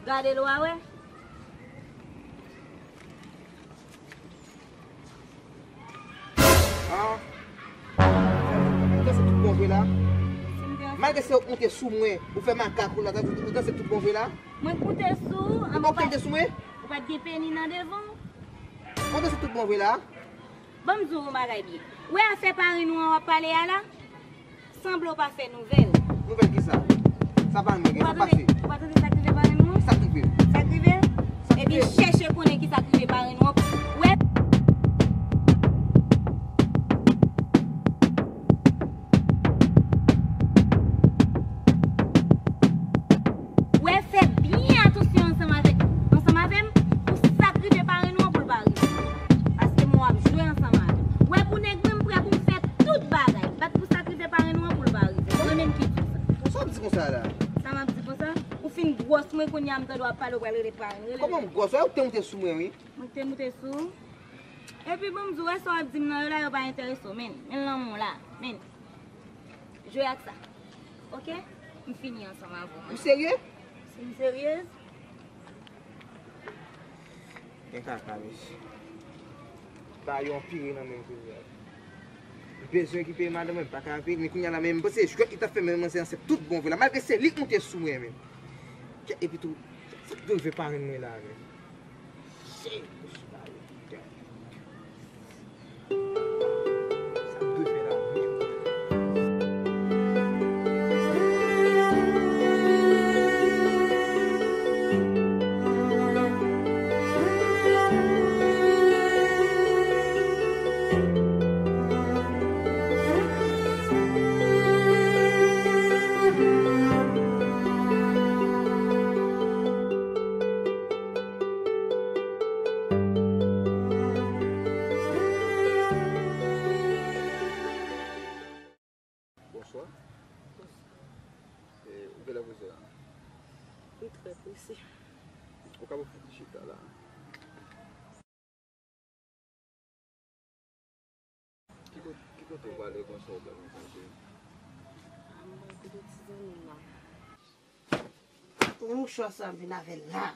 Gade lwa, wè. Ah. Ou danse tout bon vre la? Malgre se ou k monte sou mwen, ou fè makak ou la, ou danse tout bon vre la? Mwen k monte sou ou? Ou k monte sou mwen? Ou pa t gen peni nan devan w? Ou danse tout bon vre la? Ban m di w yon bagay byen. Ou wè afè parenn ou an w ap pale a la? Sanble w pa fè nouvèl. Nouvèl kisa? Sa pa mwen, sa pase. Ou pa tande sa k rive parenn ou an? Sa k rive? Sa k rive? Epi chèche konnen kisa k rive parenn ou an. Wè. Wè, fè byen atansyon ansanm avè, ansanm avè m pou sa k rive parenn ou an pou l pa rive. Paske mwen w ap jwe ansanm avè m. Wè, pou nèg mwen, m prè pou m fè tout bagay. Bat pou sa k rive parenn ou an pou l pa rive. Mwen menm ki di w sa. Sa w ap di konsa la? Sa m ap di konsa? Ou fin gwòs mwen kounye a, m tande w ap pale, ou pral rele parenn. Rele. Kòman m gwòs? Wè, ou te moute sou mwen, wi. Mwen te moute sou ou. Epi bon, m di w, wè sa w ap di m nan yo la, yo pa enterese w, men. Men lanmou w la, men. Jwe ak sa. Oke? M fini ansanm avè w. Ou serye? Si m seryez? Gen kaka, mesye. Ba yo anpire nan men m kounye a. M bezwen rekipere madanm mwen, m pa ka vini kounye a la, men m panse jwèt li t ap fè men manzè ansent tout bon vre la, malgre se li k monte sou mwen, men. Kè, epi tou, sa k dwe rive parenn mwen la, men. Shit, mesye, ba yo. Bonswa. Bonswa. E, ou genlè prese la? Wi, trè prese. Ou ka fè ti chita la? Ki kote, ki kote w prale konsa ou pa konn kote? A, mwen kote ti zanmi m nan. Mouchwa sa m vin avè l la.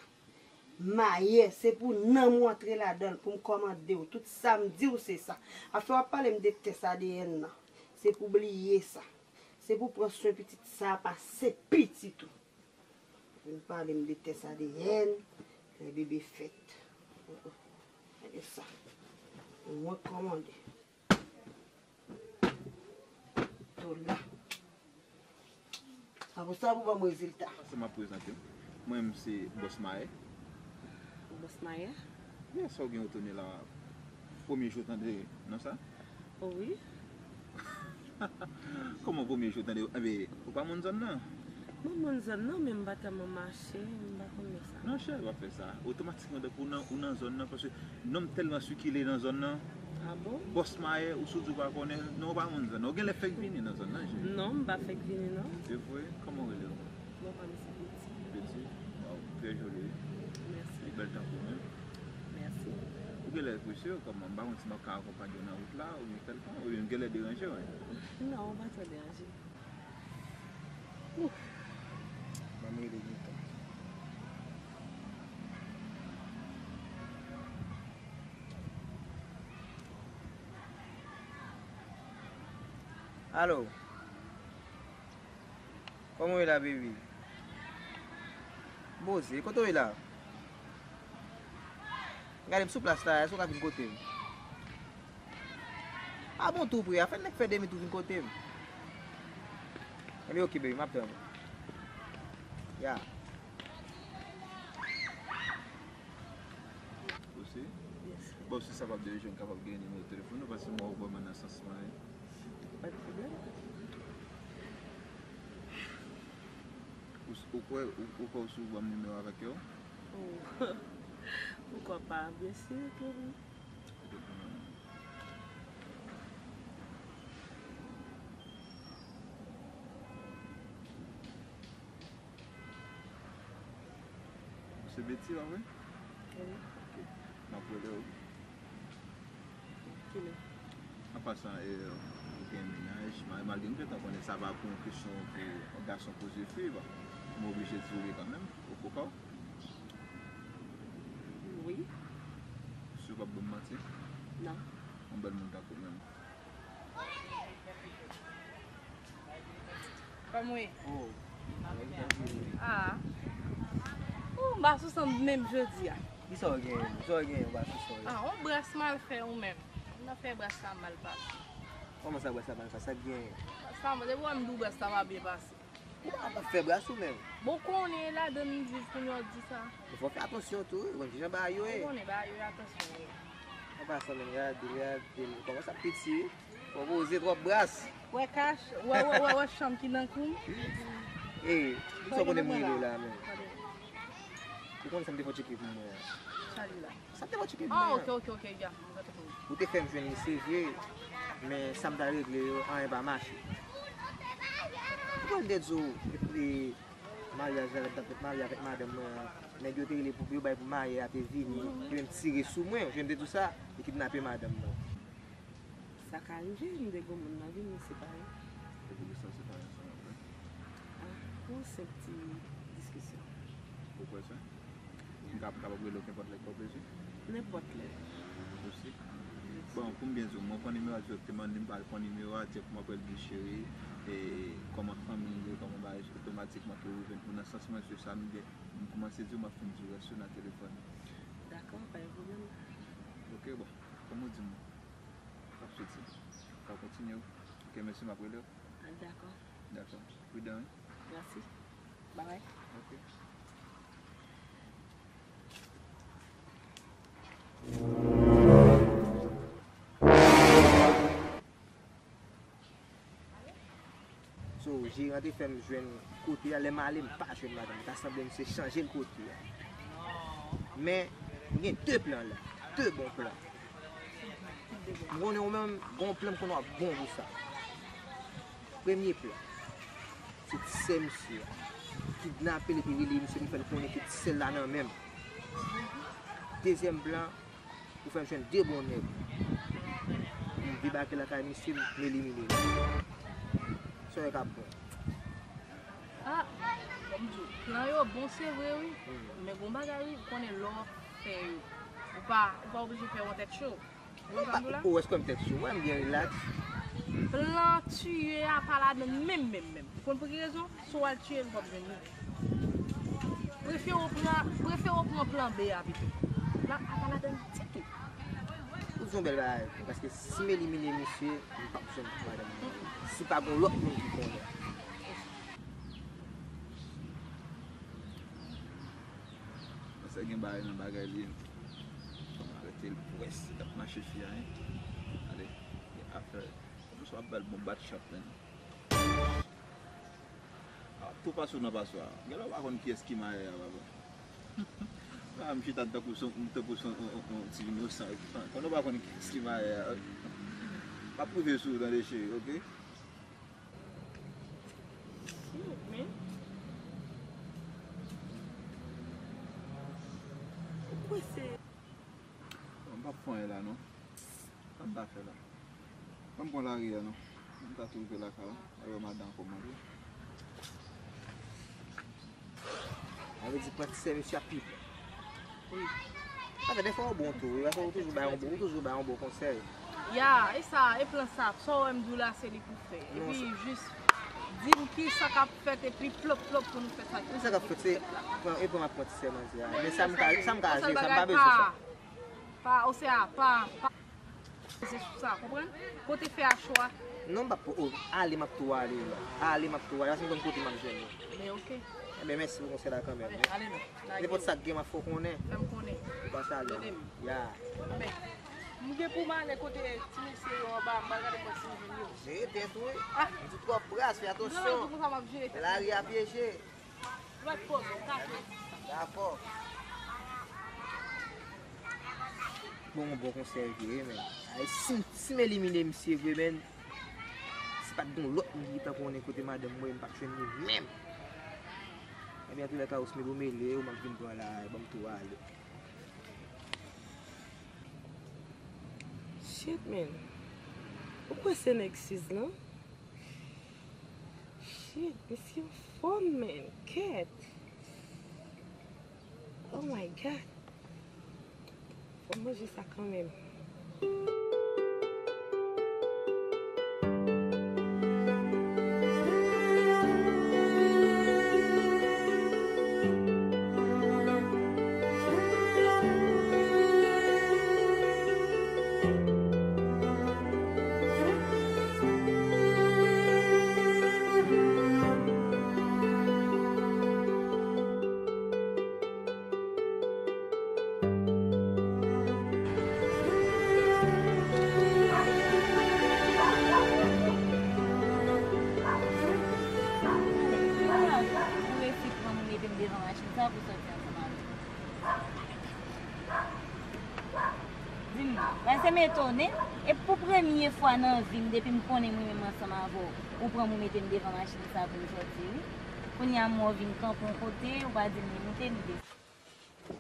Mayè, se pou nanm ou antre ladan l, pou m kòmande w. Tout sa m di w, se sa. Afè w ap pale m de tès A D N nan, se pou bliye sa. Se pou pran swen pitit sa, pase pitit ou. Vin pale m de tès A D N, lè bebe fèt. Gade sa. Mwen kòmande. Tou la. Apre sa, pou ban m rezilta. Sa m ap prezante m. Mwen menm se Bòs Mayè. Bòs Mayè? Yes, sa w gen ou tounen la. Premye jou w tande non sa? O wi. Kòman premye jou w tande? Enben, ou pa moun zòn nan? Mwen moun zòn nan, men m pa tèlman mache, m pa konn sa. Non, chè, w ap fè sa. Otomatikman, tankou ou nan, ou nan zòn nan, paske nonm tèlman sikile nan zòn nan. Ah bon? Bòs mayè, ou sou di w pa konnen, non, ou pa moun zòn nan. Ou genlè fèk vini nan zòn nan, chè. Non, m pa fèk vini, non. Se vre? Kòman w rele w? Mwen pa misye Peti. Peti? Waw, trè joli, wi. Mèsi. Li bèl tankou mwen. Mèsi. Ou genlè presye, kòman? M pa konn si m ap ka akonpanye w nan wout la, oubyen kèlkonk, oubyen m genlè deranje w, wi. Non, ou pa twò deranje. Ouf. Ban m rele gentan. Alo. Kòman w ye la, baby? Poze, kote w ye la? Gade m sou plas la, èske w ka vin kote m? A bon, tou pre a, fè nèg fè demi tou vin kote m. Ebyen, ok, baby, m ap tann ou. Ya. Ou si? Yes. Bon, si sa p ap deranje w, m kapab gen nimewo telefòn ou, paske mwen wè w vrèman nan sans mwen. Pa de pwoblèm. Ou, ou kwè, ou, ou kwè ou si w ban m nimewo avèk yo? Oh. Poukwa pa? Byen si ke wi. Ou se Betty, pa vre? Wi. Ok. M ap rele w. Kilè? An pasan, e, ou gen mennaj, ma-, malgre m gentan konnen sa pa pou yon kesyon pou yon gason poze fi, bon, m oblije di w li kanmenm, ou poukò? Wi. Si w p ap ban m manti? Non. Yon bèl moun tankou w menm. Kòman w ye? Oh. Ah. Ou m pa sou san menm jodi a. Kisa w gen? Kisa w gen? Ou pa sou san? Ah, on bras mal fè ou menm. Ou nan fè bras la mal pase. Kòman sa bras la mal pase? Sa k gen? Sa, depi w wè m di w bras la pa byen pase. Ou pa, pa fè bras ou menm. Bon, konnen ladan m viv kounye a w di sa. Men fò w fè atansyon tou, wi, ou konn kijan bagay yo ye. Ou konnen bagay yo ye atansyon, wi. An pasan menm, gade, gade, kòman sa piti, wi. Fò poze twòp bras. Wè kach, wè, wè, wè, wè chanm ki nan kou m. Ey, kisa w konnen m rele w la menm? Ou konnen sa m te fò tcheke pou mwen an? Sa li la. Sa te mwen tcheke. Ah, ok, ok, ok, ya. Ou te fè m jwenn li, se vre, men sa m t al regle yo, anyen pa mache. Ou konn te di w, e, maryaj la, lè m t ap fèk marye avèk madanm mwen an, nèg yo te rele pou yo bay pou mayè a te vini, yo menm tire sou mwen, ou jwenn te di w sa, yo kidnape madanm mwen. Sa ka rive, m te gon moun nan vi m, nou separe. E poukisa w separe ansanm avè l? Ah, pou yon senp ti diskisyon. Ou kwè sa? M ka, m kapab rele w kenpòt lè k fè w plezi? Nenpòt lè. Osi? Bon, pou m byen di w, mwen pran nimewo a dirèkteman, li m pral pran nimewo a, dirèkteman m ap rele di cheri, e kòman fanmi ye, kòman bagay, otomatikman ke ou jwenn. Pou nan sans mwen, se sa m gen, m kòmanse di w, m ap fin di w rès yo nan telefòn. Dakò, pa gen pwoblèm. Ok, bon, kòman w di m? K ap soti. K ap kontinye. Ok, mèsi, m ap rele w. Ah, dakò. Dakò. Pridan, wi. Mèsi. Babay. Ok. So, jeran te fè m jwenn kote a. Lè m ale, m pa jwenn madanm. Li ta sanble misye chanje l kote a. Men, m gen de plan la. De bon plan. M konnen ou menm, gon plan m konnen w ap bon pou sa. Premye plan, se ti sè misye a. Kidnape l epi rele misye pou fè l konnen ke ti sè l la nan men m. Dezyèm plan, ou fè m jwenn de bon nèg. M debake lakay misye, m elimine l. Sa w wè k ap bon? Ah, bon, m di w, plan yo bon, se vre, wi. Hmm. Men gon bagay, wi, ou konnen lè w ap fè yo, ou pa, ou pa oblije fè yo an tèt cho. Ou konprann sa m di w la? Ou wè, se kòm tèt cho, wè m byen rilaks. Plan tiye a pa ladan menm, menm, menm. Ou konn pou ki rezon? Si w al tiye l, ou p ap jwenn li. Prefere w pran, prefere w pran plan B a pito. Plan A pa ladan ditou. Ou di yon bèl bagay, paske si m elimine misye, m p ap jwenn madanm nan. Si pa gon lòt moun ki konnen. Paske gen bagay nan bagay li. Fò m arete l pou wè si l ap mache fi a, hein. Ale, gen afè. Kòmsi w ap ba l bon bat chòt, menn. Ah, Tou pasou nan paswa. Genlè w pa konn kiyès ki mayè a, papa. Ah, m chita tankou son, tankou son, on, on, on ti inosan. Pandan w pa konn kiyès ki mayè a. M ap pwouve sou ou, tande, cheri, oke? Shit, man. Ou kwè se... Bon, m p ap fè anyen la, non. Sa m ta fè la? Ban m pran lari a, non. M ta tou rive lakay la. Alò, madan kòmande. Sa vle di pran ti sè mesye ap pi bon. Wi. Sa fè defwa ou bon tou, wi. Paske ou toujou bay yon bon, ou toujou bay yon bon konsèy. Ya, e sa, e plan sa, sa w wè m di w la, se li pou fè. Non, epi sa jis di m ki sa k ap fèt, epi plop, plop pou nou fè sa ki... Sa k ap fèt, se pran, e pran m ap pran ti sè manzè a. Men sa m ka, sa m ka jere, sa m pa bezwen sa. Pa, osea, pa, pa. Se sou sa, konprann? Kote fè a cho a? Non, m p ap, oh, ale, m ap tou ale la. Ale, m ap tou ale. Paske m konn kote m ap jwenn ou. Men oke. Enben, mèsi pou konsèy la kanmenm. Ale, ale non. Nenpòt sa k gen, m ap fè w konnen. Fè m konnen. Ou pa chale. Tande m. Ya. Enben, m gen pou m ale kote ti mesye yo anba, m al gade kòman si m jwenn yo. Jere tèt ou, wi. Ah. Ou di twòp bras, fè atansyon. Lari a pyeje. Dakò. Bon, yon bon konsèy vre, men. Ay, si, si m elimine misye vre, men, si pa t gen yon lòt moun ki gentan konnen kote madanm mwen, m p ap jwenn li menm. Ebyen, antoulèka, Osmido mele, ou m ap vin pran la, ban m tou ale. Shit, man. Ou kwè se nèg sis lan? Shit, misye anfòm, man. Kèt. Oh my God. Fò m manje sa kanmenm. Ou resi pran m, ou mete m devan machin sa pou sòti ansanm avè m. Di m non. Paske m etone, e pou premye fwa nan vi m, depi m konnen mwen menm ansanm avè w, ou pran m ou mete m devan machin sa pou m sòti, wi. Kounye a m wè w vin kanpe yon kote, ou pa di m ni moute ni desann.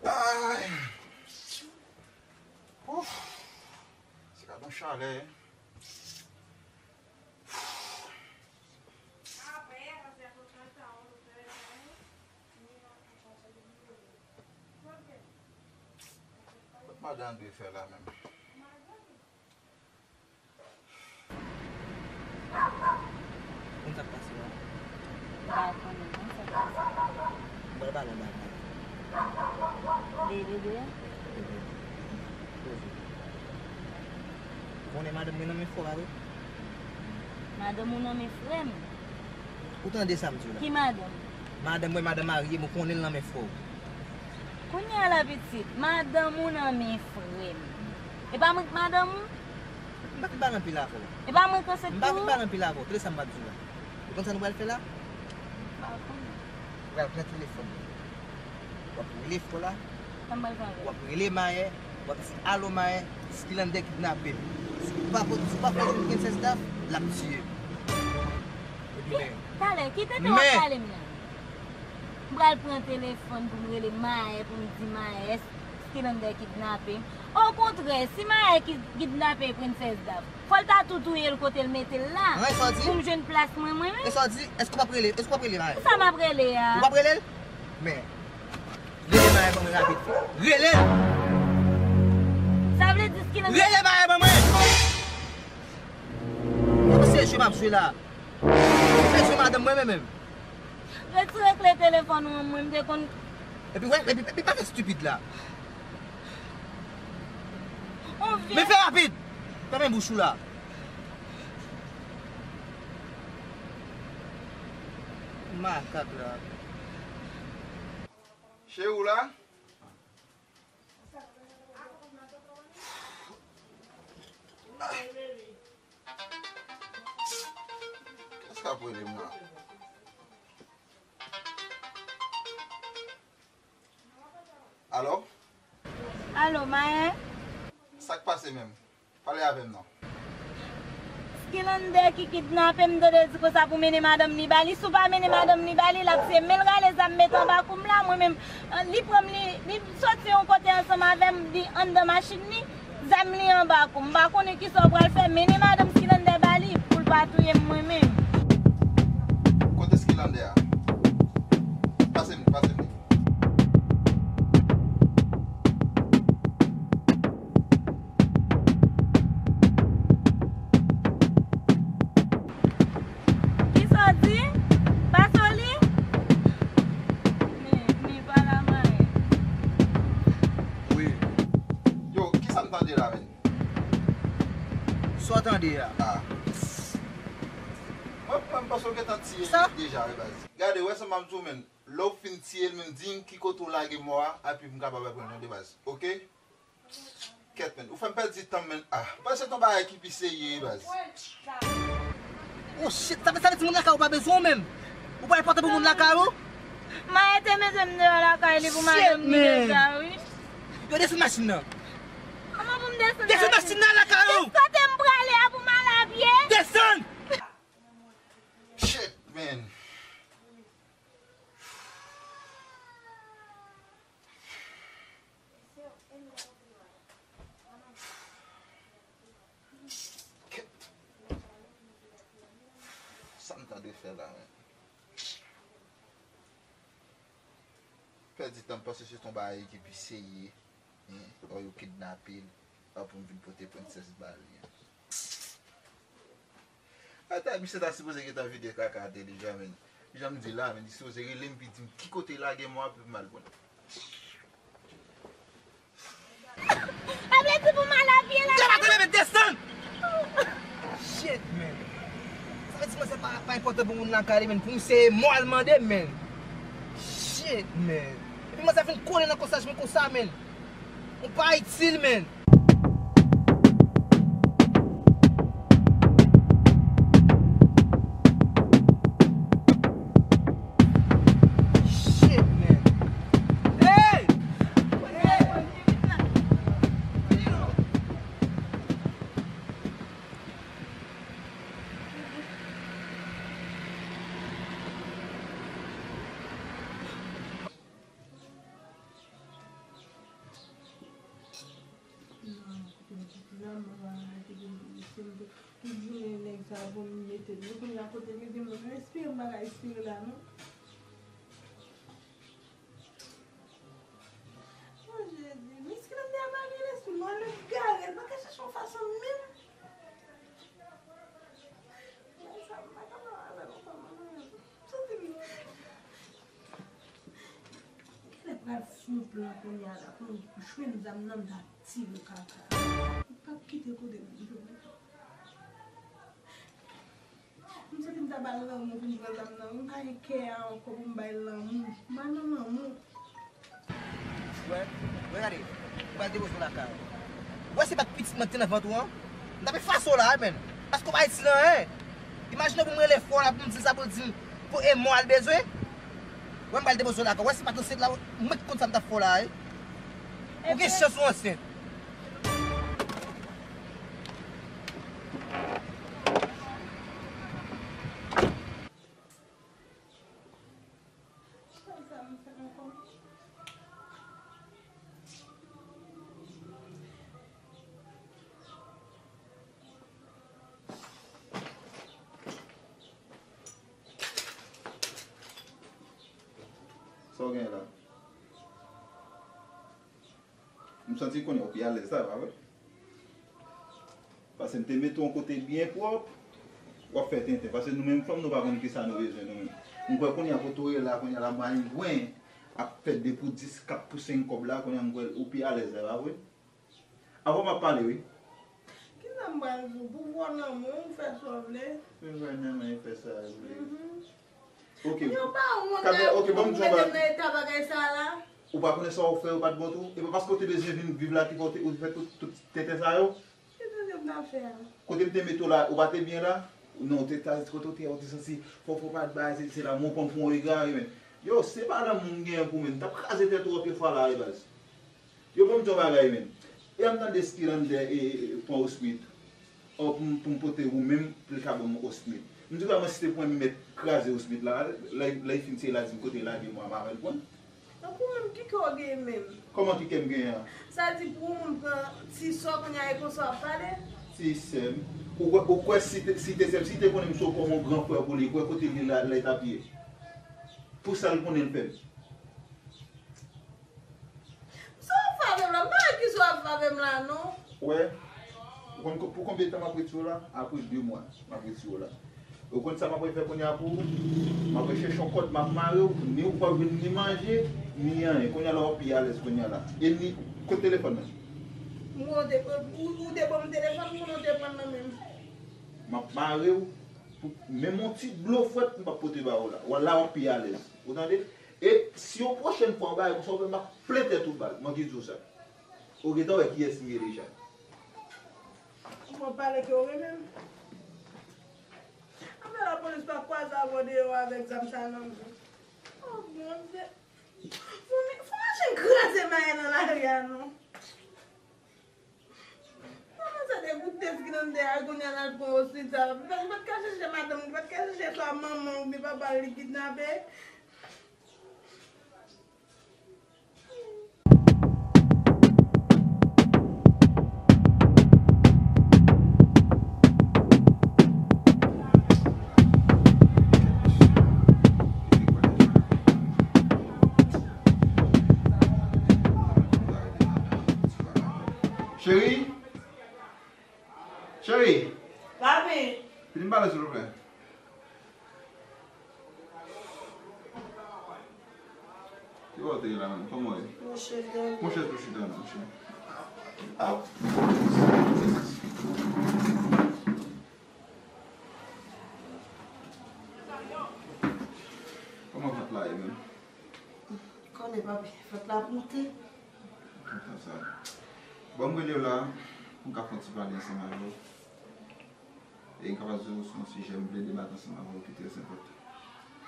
Ay! Ouf! Se gad yon chalè. Kot madan dwe fè la menm? Konn sa k pase la? M pa konnen non sa k pase. M pral pale yon bagay. Bebe de? Bebe. Poze. Konnen madanm mwen nan men frè w, pa vre? Madanm ou nan men frè m? Ou tande sa m di w la? Ki madanm? Madanm mwen, madanm marye m, ou konnen l nan men frè w. Kounye a la pitit, madanm ou nan men frè m. E pa mwen k madanm ou? M pa fin pale anpil avè w. E pa mwen k ansent pou ou? M pa fin pale anpil avè w. Tande sa m pral di w la. Ou konn sa nou pral fè la? M pa konnen. Ou pral pran telefòn mwen. W ap rele frè w la. Sa m pral fè avè l? W ap rele mayè, w ap di, "Alo mayè, Skilande kidnape m. Si w pa pot, si w pa fè jwenn Princess Daph, l ap tiye m." Epi men. Talè, ki tenten w ap pale m la? M pral pran telefòn pou m rele mayè, pou m di mayè, Skilande kidnape m. Okontrè, si mayè ki kidnape Princess Daph, fò l ta tou touye l kote l mete l la. Pou m jwenn plas mwen, mwen menm. E sa w di? Èske w p ap rele? Èske w p ap rele mayè? Sa m ap rele a? Ou p ap rele l? Men, rele mayè ban mwen rapid. Rele l! Sa vle di Skilande... Rele mayè ban mwen! Mwen se jwe m ap jwe la. Se jwe madanm mwen menm menm. Retire kle telefòn ou an mwen, m te konn... Epi wè, epi, epi pa fè estipid la. On vye... Men fè rapid! Fèmen bouch ou la. Makak la. Cheri w la? Kiyès k ap rele m nan? Alo? Alo, Mayen? Sa k pase menm? Pale avè m non. Skilander ki kidnape m, tande di konsa pou mennen madanm li ba li. Si w pa mennen madanm li ba li, l ap tiye. Men l rale zam mete anba kou m la, mwen menm, li pran m, li, li soti yon kote ansanm avè m, li anndan machin li, zam li anba kou m. M pa konnen kisa w pral fè, mennen madanm Skilander ba li pou l pa touye m mwen menm. Kote Skilander a? Pase m li, pase m li. Kisa w di? Pase w li? Men, men pa la Mayen. Wi. Yo, kisa m tande la menm? Sa w tande a? Ah. Mwen, mwen, m panse w gentan tiye li deja, wi, baz. Gade, wè sa m ap di w, menn. Lè w fin tiye l, menn, di m ki kote w lage mò a, epi m kapab aprann tande, baz. Oke? Kèt, menn. Ou fè m pèdi tan m, menn. Ah, m panse se yon bagay ki pi serye, wi, baz. Oh, shit, sa vle, sa vle di moun lakay ou pa bezwen w menm? Ou pa enpòtan pou moun lakay ou? Mayen te mete m deyò lakay li pou madanm li deja, wi. Yo, desann machin nan. Kòman pou m desann machin? Desann machin nan lakay ou! Ki kote m prale a pou m al a pye? Desann! Shit, man. Sa m tande fè la, man. Pèdi tan, m panse se yon bagay ki pi serye. Hein? Ò, yo kidnape l. Ò, pou m vin pote prensès ba li. Ata, misye ta sipoze gentan vide kaka atè deja, menn. Jan m di la, menn, li sipoze rele m, epi di m ki kote l lage mò a pou m al pran l. Sa vle di pou m al a pye la. Desann! Shit, man. Sa vle di mwen se pa, pa enpòtan pou moun lakay li, man. Pou m se mò al mande, man. Shit, man. Epi mwen sa fin kole nan konsèy mwen konsa, man. Ou pa itil, man. Shit, man. Hey! Non, kote m di ti zanmi mwen ki vin pou misye, m te tout jounen nèg sa pou m mete l. Men kounye a kote m ye, m pa ka respire, m pa ka respire la non. Oh Jezi, miskin nan te ap al gen lespri, mwen lè gare, l pa ka chèche yon fason menm. Bagay sa, m pa ka pale avè l ankò, mwen menm. Santi m genlè pral fè yon plan kounye a la pou m jwenn zam nan, m ta tire kaka. M p ap kite kote m jwenn. M santi m ta ba l lanmou pou m pran zam nan. M pa gen kè a ankò pou m bay lanmou. M pa nan lanmou. Wè, wè gade, ou pral depoze w lakay ou. Wè se pa t pitit mwen ki te nan vant ou an? M t ap efase w la wi, menn. Paske w pa itil anyen. Imajine pou m rele fò la pou m di l sa pou l di m pou e mò al bezwen. Wè m pral depoze w lakay ou. Wè se pa t ansent la, mwen ki konn sa m t ap fè w la wi. Ou gen chans ou ansent. Sa w genyen la? M santi konnen w pi alèz la, pa vre? Paske m te mete w yon kote byen pwòp, w ap fè tenten. Paske nou menm fanm, nou pa konn kisa nou bezwen nou menm. M kwè kounye a kote w ye la, kounye a la, mwayen gwen ap fè de pou dis, kat pou senk kòb la, kounye a m kwè ou pi alèz la, pa vre? Avè w m ap pale, wi. Kisa m pral di w? Pouvwa lanmou, ou fè sa w vle. Pouvwa lanmou, ou fè sa w vle. Mhm. Ok. Yo pa wont pou mete m nan eta bagay sa la. Ou pa konnen sa w fè yo pa t bon tou? E pa paske w te bezwen vin viv la ki fè w te, ou te fè tout, tout tenten sa yo? Kisa m t ap fè a? Kote m te mete w la, ou pa te byen la? Non, ou te ta, kote w te, ou te santi fò, fò pa t bay, se, se lanmou pran pou yon egare, men. Yo, se pa lanmou m genyen pou mwen. M t ap kraze tèt ou anpil fwa la, wi, baz. Yo ban m di yon bagay, men. E a m tande Skilande e, e, pran Osmith. Ò, pou m, pou m pote ou menm, pou l ka ban m Osmith. M di, vrèman, si te pou mwen, m mèt kraze Osmith la, lè, lè l fin, se la di m kote l lage, mwen, m avè l pran. Donk, ou menm, ki kè w genyen menm? Kòman ki kè m genyen an? Sa di, pou yon moun pran ti sè w, kounye a, e konsa w ap pale? Ti sè m. Ou kwè, ou kwè si te, si te sè m, si te konnen m se kòm yon gran frè pou li, ou kwè kote li la, lè l t ap ye? Pou sa l konnen l fè m. Sa w ap fè avè m la? M pa wè kisa w ap fè avè m la, non. Wè, ou konn ko-, pou konbyen tan m ap retire w la? Apre de mwa, m ap retire w la. Ou konn sa m ap fè kounye a pou ou? M ap chèche yon kòd, m ap mare w, ni ou p ap jwenn ni manje, ni anyen. Kounye a la, w ap pi alèz kounye a la. E ni, kote telefòn nan? M konnen w te, ou, ou te ban m telefòn, m konnen w te pran nan men m. M ap mare w, pou, menm yon ti dlo frèt, m p ap pote ba ou la. Wala, w ap pi alèz. Ou tande? E si yon pwochèn fwa w bagay konsa, w fè m ap plen tèt ou bal. Mwen ki di w sa. Ou gentan wè kiyès m ye deja. Ou pran pale ke w renmen m. Anfen, lapolis pa kwaze avè w deyò avèk zam sa nan men w. Oh, Bondye. Fò m, fò machin kraze m aye nan lari a, non. Kòman sa degoute Skilande a, kounye a l al pran Osmith sa? Li pa t ka chèche madanm, li pa t ka chèche swa manman oubyen papa l li kidnape. Cheri? Cheri! Papi! Vini m pale, silvouplè. Ki bò w te ye la menm? Kòman w ye? Monchè, dòmi. Monchè, tou chita la, monchè. Ah. Kòman vant la ye menm? Konnen, papi, vant la ap moute. Kontan sa. Bon, m rele w la pou m ka fè yon ti pale ansanm avè w. E m kapab di w se yon sijè m vle debate ansanm avè w ki trè enpòtan.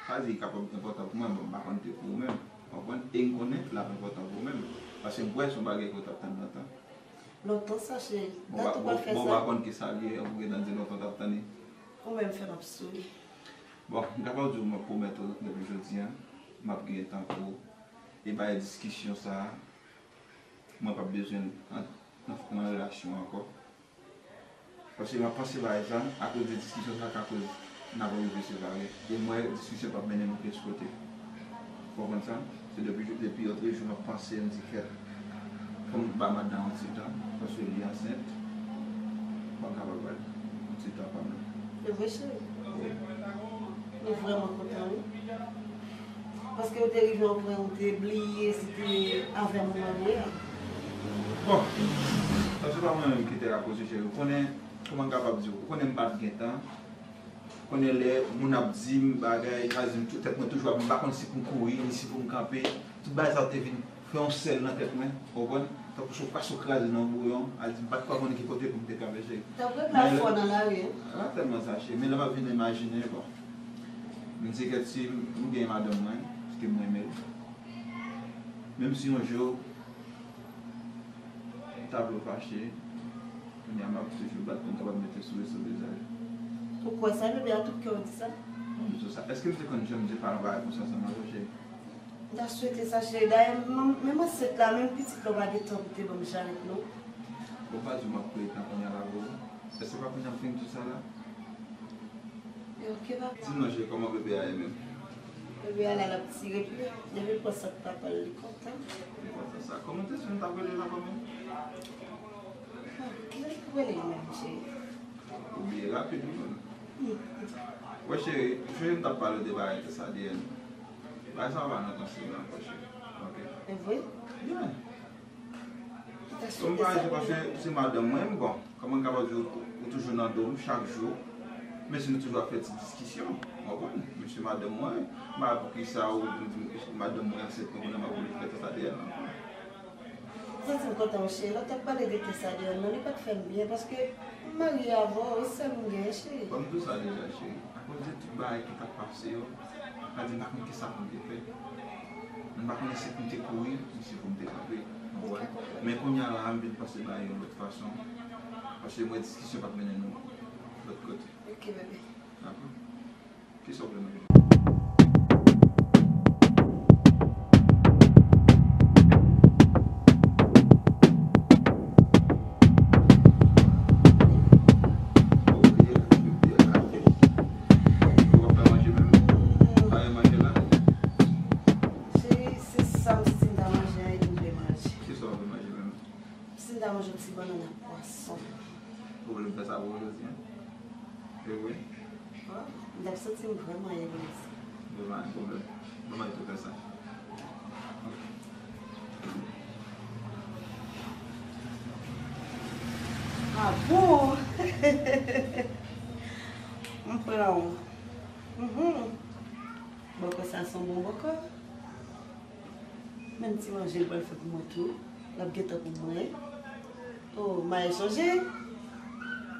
Sa di li kapab enpòtan pou mwen, bon, m pa konn te pou ou menm. Ou konprann? E m konnen l ap enpòtan pou ou menm. Paske m kwè se yon bagay ke w t ap tann lontan. Lontan sa, cheri. Dat ou pa fè sa. Bon, ou pa konn ki sa l ye, ou gentan di lontan w t ap tann li. Ou menm fè m ap souri. Bon, m kapab di w, mwen pwomèt ou depi jodi a, m ap genyen tan pou ou. E bagay diskisyon sa a, mwen p ap bezwen l an, nan, nan relasyon an ankò. Paske m ap panse bagay sa, akoz de diskisyon sa ka koz n ap rive separe. E m wè diskisyon p ap mennen nou pyès kote. Ou konprann sa? Se depi, depi lòt jou m ap panse, m di kèt, fò m ba madanm yon ti tan, paske li ansent, fò m kapab ba l yon ti tan pa m nan. Se vre, cheri. Wi. Nou vrèman kontan, wi. Paske ou te rive yon pwen ou te bliye si te avè m ou marye a. Bon, sa se pa mwen menm ki te ka koze, cheri. Ou konnen, kòman m kapab di w? Ou konnen m pa t gen tan. Ou konnen lè moun ap di m bagay, sa di m tou, tèt mwen toujou ap, m pa konn si pou m kouri, ni si pou m kanpe. Tout bagay sa yo te vin fè yon sèl nan tèt mwen, ou konprann? Tankou si yon pwason kraze nan yon bouyon, al di m pa t kwa konnen ki kote pou m te kanpe, cheri. Tankou yon plafò nan lari, en. Ah, tèlman sa, cheri. Men lè m ap vin imajine, bon. M di kèt si m gen madanm mwen, paske m renmen l. Menm si yon jou, m ta vle w fache, kounye a m ap toujou bat pou m kapab mete sou rezo vizaj. Ou kwè sa, bebe, a tout kè w di sa? Mwen di w sa. Èske m te konn janm di pale yon bagay konsa ansanm avè w, cheri? M ta swete sa, cheri. Dayè, m, menm ansent la, menm pitit la, ou pa gen tan pou te ban m jarèt, non. Bon, pa di m ap pran tan kounye a la pou ou. Èske pa kounye a m fin di w sa la? E ok, papa. Di m non, cheri, kòman bebe a ye menm? Bebe a la, l ap tire pye. Depi l pran sant papa l, li kontan. Li kontan sa. Kòman te sou nou t ap rele l ankò menm? Ah, men l t ap rele l menm, cheri. Ou bliye rapid, wi, menm. Hmm. Wè, cheri, cheri, m t ap pale w de bagay tès A D N. Bagay sa a pa nan konsèy la ankò, cheri. Ok? E vre? Yeah. Ou ta swete sa pou mwen. Paske se madanm mwen, bon, kòman m kapab di w, ou toujou nan do m chak jou, men si nou toujou ap fè ti diskisyon, w konprann? Men se madanm mwen, m pa wè poukisa ou di m madanm mwen ansent, mwen konnen m ap vle fè tès A D N nan. Ou santi m kontan, wi, cheri. Lè w t ap pale de tès A D N nan, li pa t fè m byen, paske m marye avè w, e sèl m genyen, cheri. Bon, m di w sa deja, cheri. Akoz de tout bagay ki t ap pase yo, sa di m pa konn kisa pou m te fè. M pa konnen si pou m te kouri, ni si pou m te kanpe. Bon, men kounye a la, m vin panse bagay yon lòt fason. Paske m wè diskisyon p ap mennen nou lòt kote. Ok, bebe. Dakò. Kisa w vle manje? Ou pa fè manje menm? Pa gen manje la? Cheri, se sa m santi m ta manje a, e m vle manje. Kisa w vle manje menm? Si m ta manje yon ti bannann ak pwason. Ou vle m fè sa pou ou jodi a? E wi. Bon, m t ap santi m vrèman egoyis. Bon, pa gen pwoblèm. Bon, mwen tou fè sa. Ah bon? M pran w. Mhm. Bòkò sa se yon bon bòkò. Menm ti manje l pral fè pou mwen tou. L ap gentan pou mwen. Oh, m al chanje.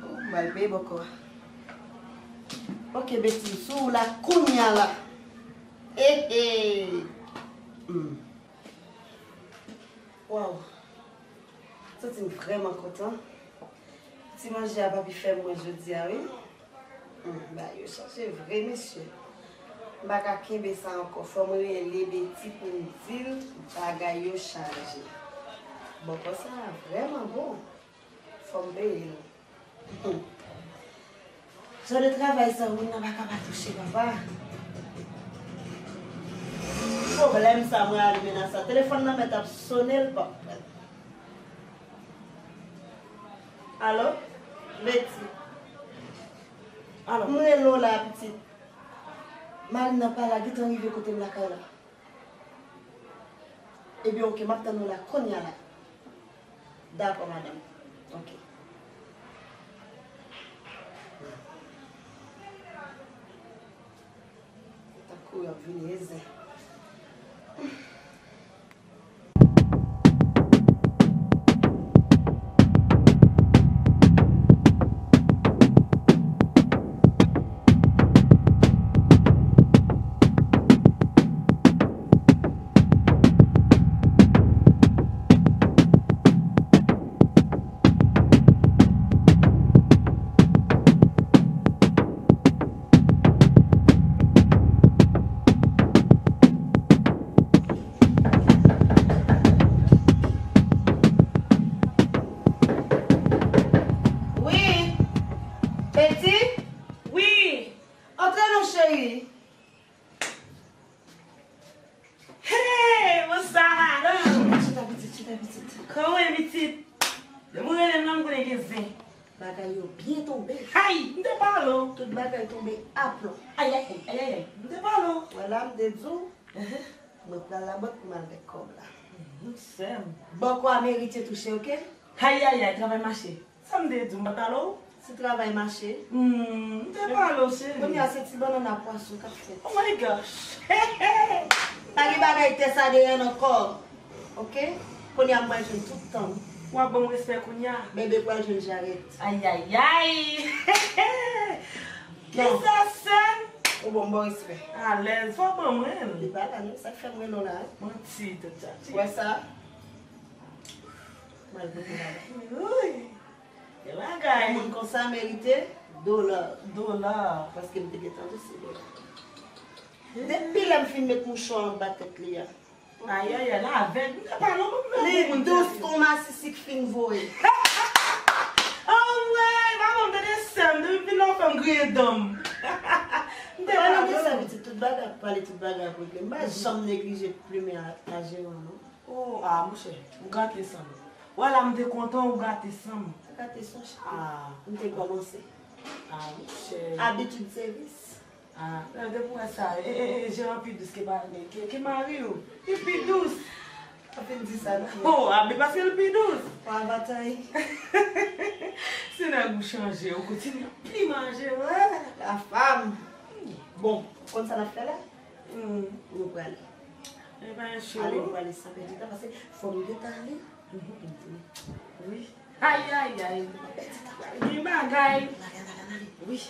Oh, m al peye bòkò a. Ok, Betty, sou ou la kounye a la. He, he. Hmm. Waw. Santi m vrèman kontan. Ti manje a papi fè mwen jodi a, wi. Hmm, bagay yo chaje vre, mesye. M pa ka kenbe sa ankò. Fò m rele Betty pou m di l bagay yo chaje. Bòkò sa a vrèman bon. Fò m peye l. Hmm. Jan de travay sa, moun nan pa ka pa touche, papa. Pwoblèm sa, mwen ale menas sa. Telefòn nan mèt ap sone, l p ap pran. Alo? Betty. Alo? M rele w la, pitit. Malin nan pa la, gentan rive kote m lakay la. Ebyen, ok, m ap tann ou la kounye a la. Dakò, madanm. Ok. Tankou y ap vini, e zen. Wi. Betty? Wi. Antre non, cheri. Hey, bonswa, madanm. Chita pitit, chita pitit. Kòman w ye, pitit? Depi w rele m nan, m konnen gen zen. Bagay yo byen tonbe. Hay, m te pale w. Tout bagay tonbe aplon. Ayayay, ayayay, m te pale w. Wè la, m te di w, mwen pral labank pou m al vèk kòb la. Mhm, sè m. Bòkò a merite touche, ok? Ayayay, travay mache. Sa m te di w, m pa t pale w? Si travay mache. Hmm, m te pale w, cheri. Kounye a se ti bannann ak pwason k ap fèt. Oh my gosh. Pa gen bagay tè sa deyò ankò. Ok? Kounye a m pral jwenn tout tan m. W ap ban m respè kounye a? Bebe pral jwenn jarèt. Ayayay. Kisa sè m? Ou ban m bon respè. Alèz, fò w ban mwen l. Li pa la non, sa k fè m rele w la. Manti, tèt chaje. Wè sa? M al pote bagay. Wouyy. Gen bagay. Yon moun konsa merite dola. Dola. Paske m te gentan di se dola. Depi lè m fin met mouchwa anba tèt li a. Ayayay, l avèg. M te pale w, m li dous kon masisi k fin voye. Anmwey, pa ban m tande sè m, depi m fin la w fè m griyen dan m. M te pale w. Pale de sa, pitit, tout bagay ap pale, tout bagay ap regle. M pa janm neglije plimen a, a jeran, non. Oh, ah, monchè, ou gate san m. Wè la, m te kontan ou gate san m. Pa gate san, cheri. Ah. M te kòmanse. Ah, monchè. Abitid se vis. Ah, lè depi w wè sa, e, e, e, jeran pi dous ke pa, ke, ke mari w. Li pi dous. Pa fin di sa, non. Oh, ah, men paske l pi dous. Pa batay. Se nèg ou chanje, ou kontinye ap pi manje, wè. La femme. Bon, ou konn sa n ap fè la? Hmm. Nou prale. E pa cho. Ale, nou prale san pèdi tan, paske fò nou gentan ale. Mhm. Wi. Ayayay. Gen bagay. Bagay, bagay, bagay. Wi.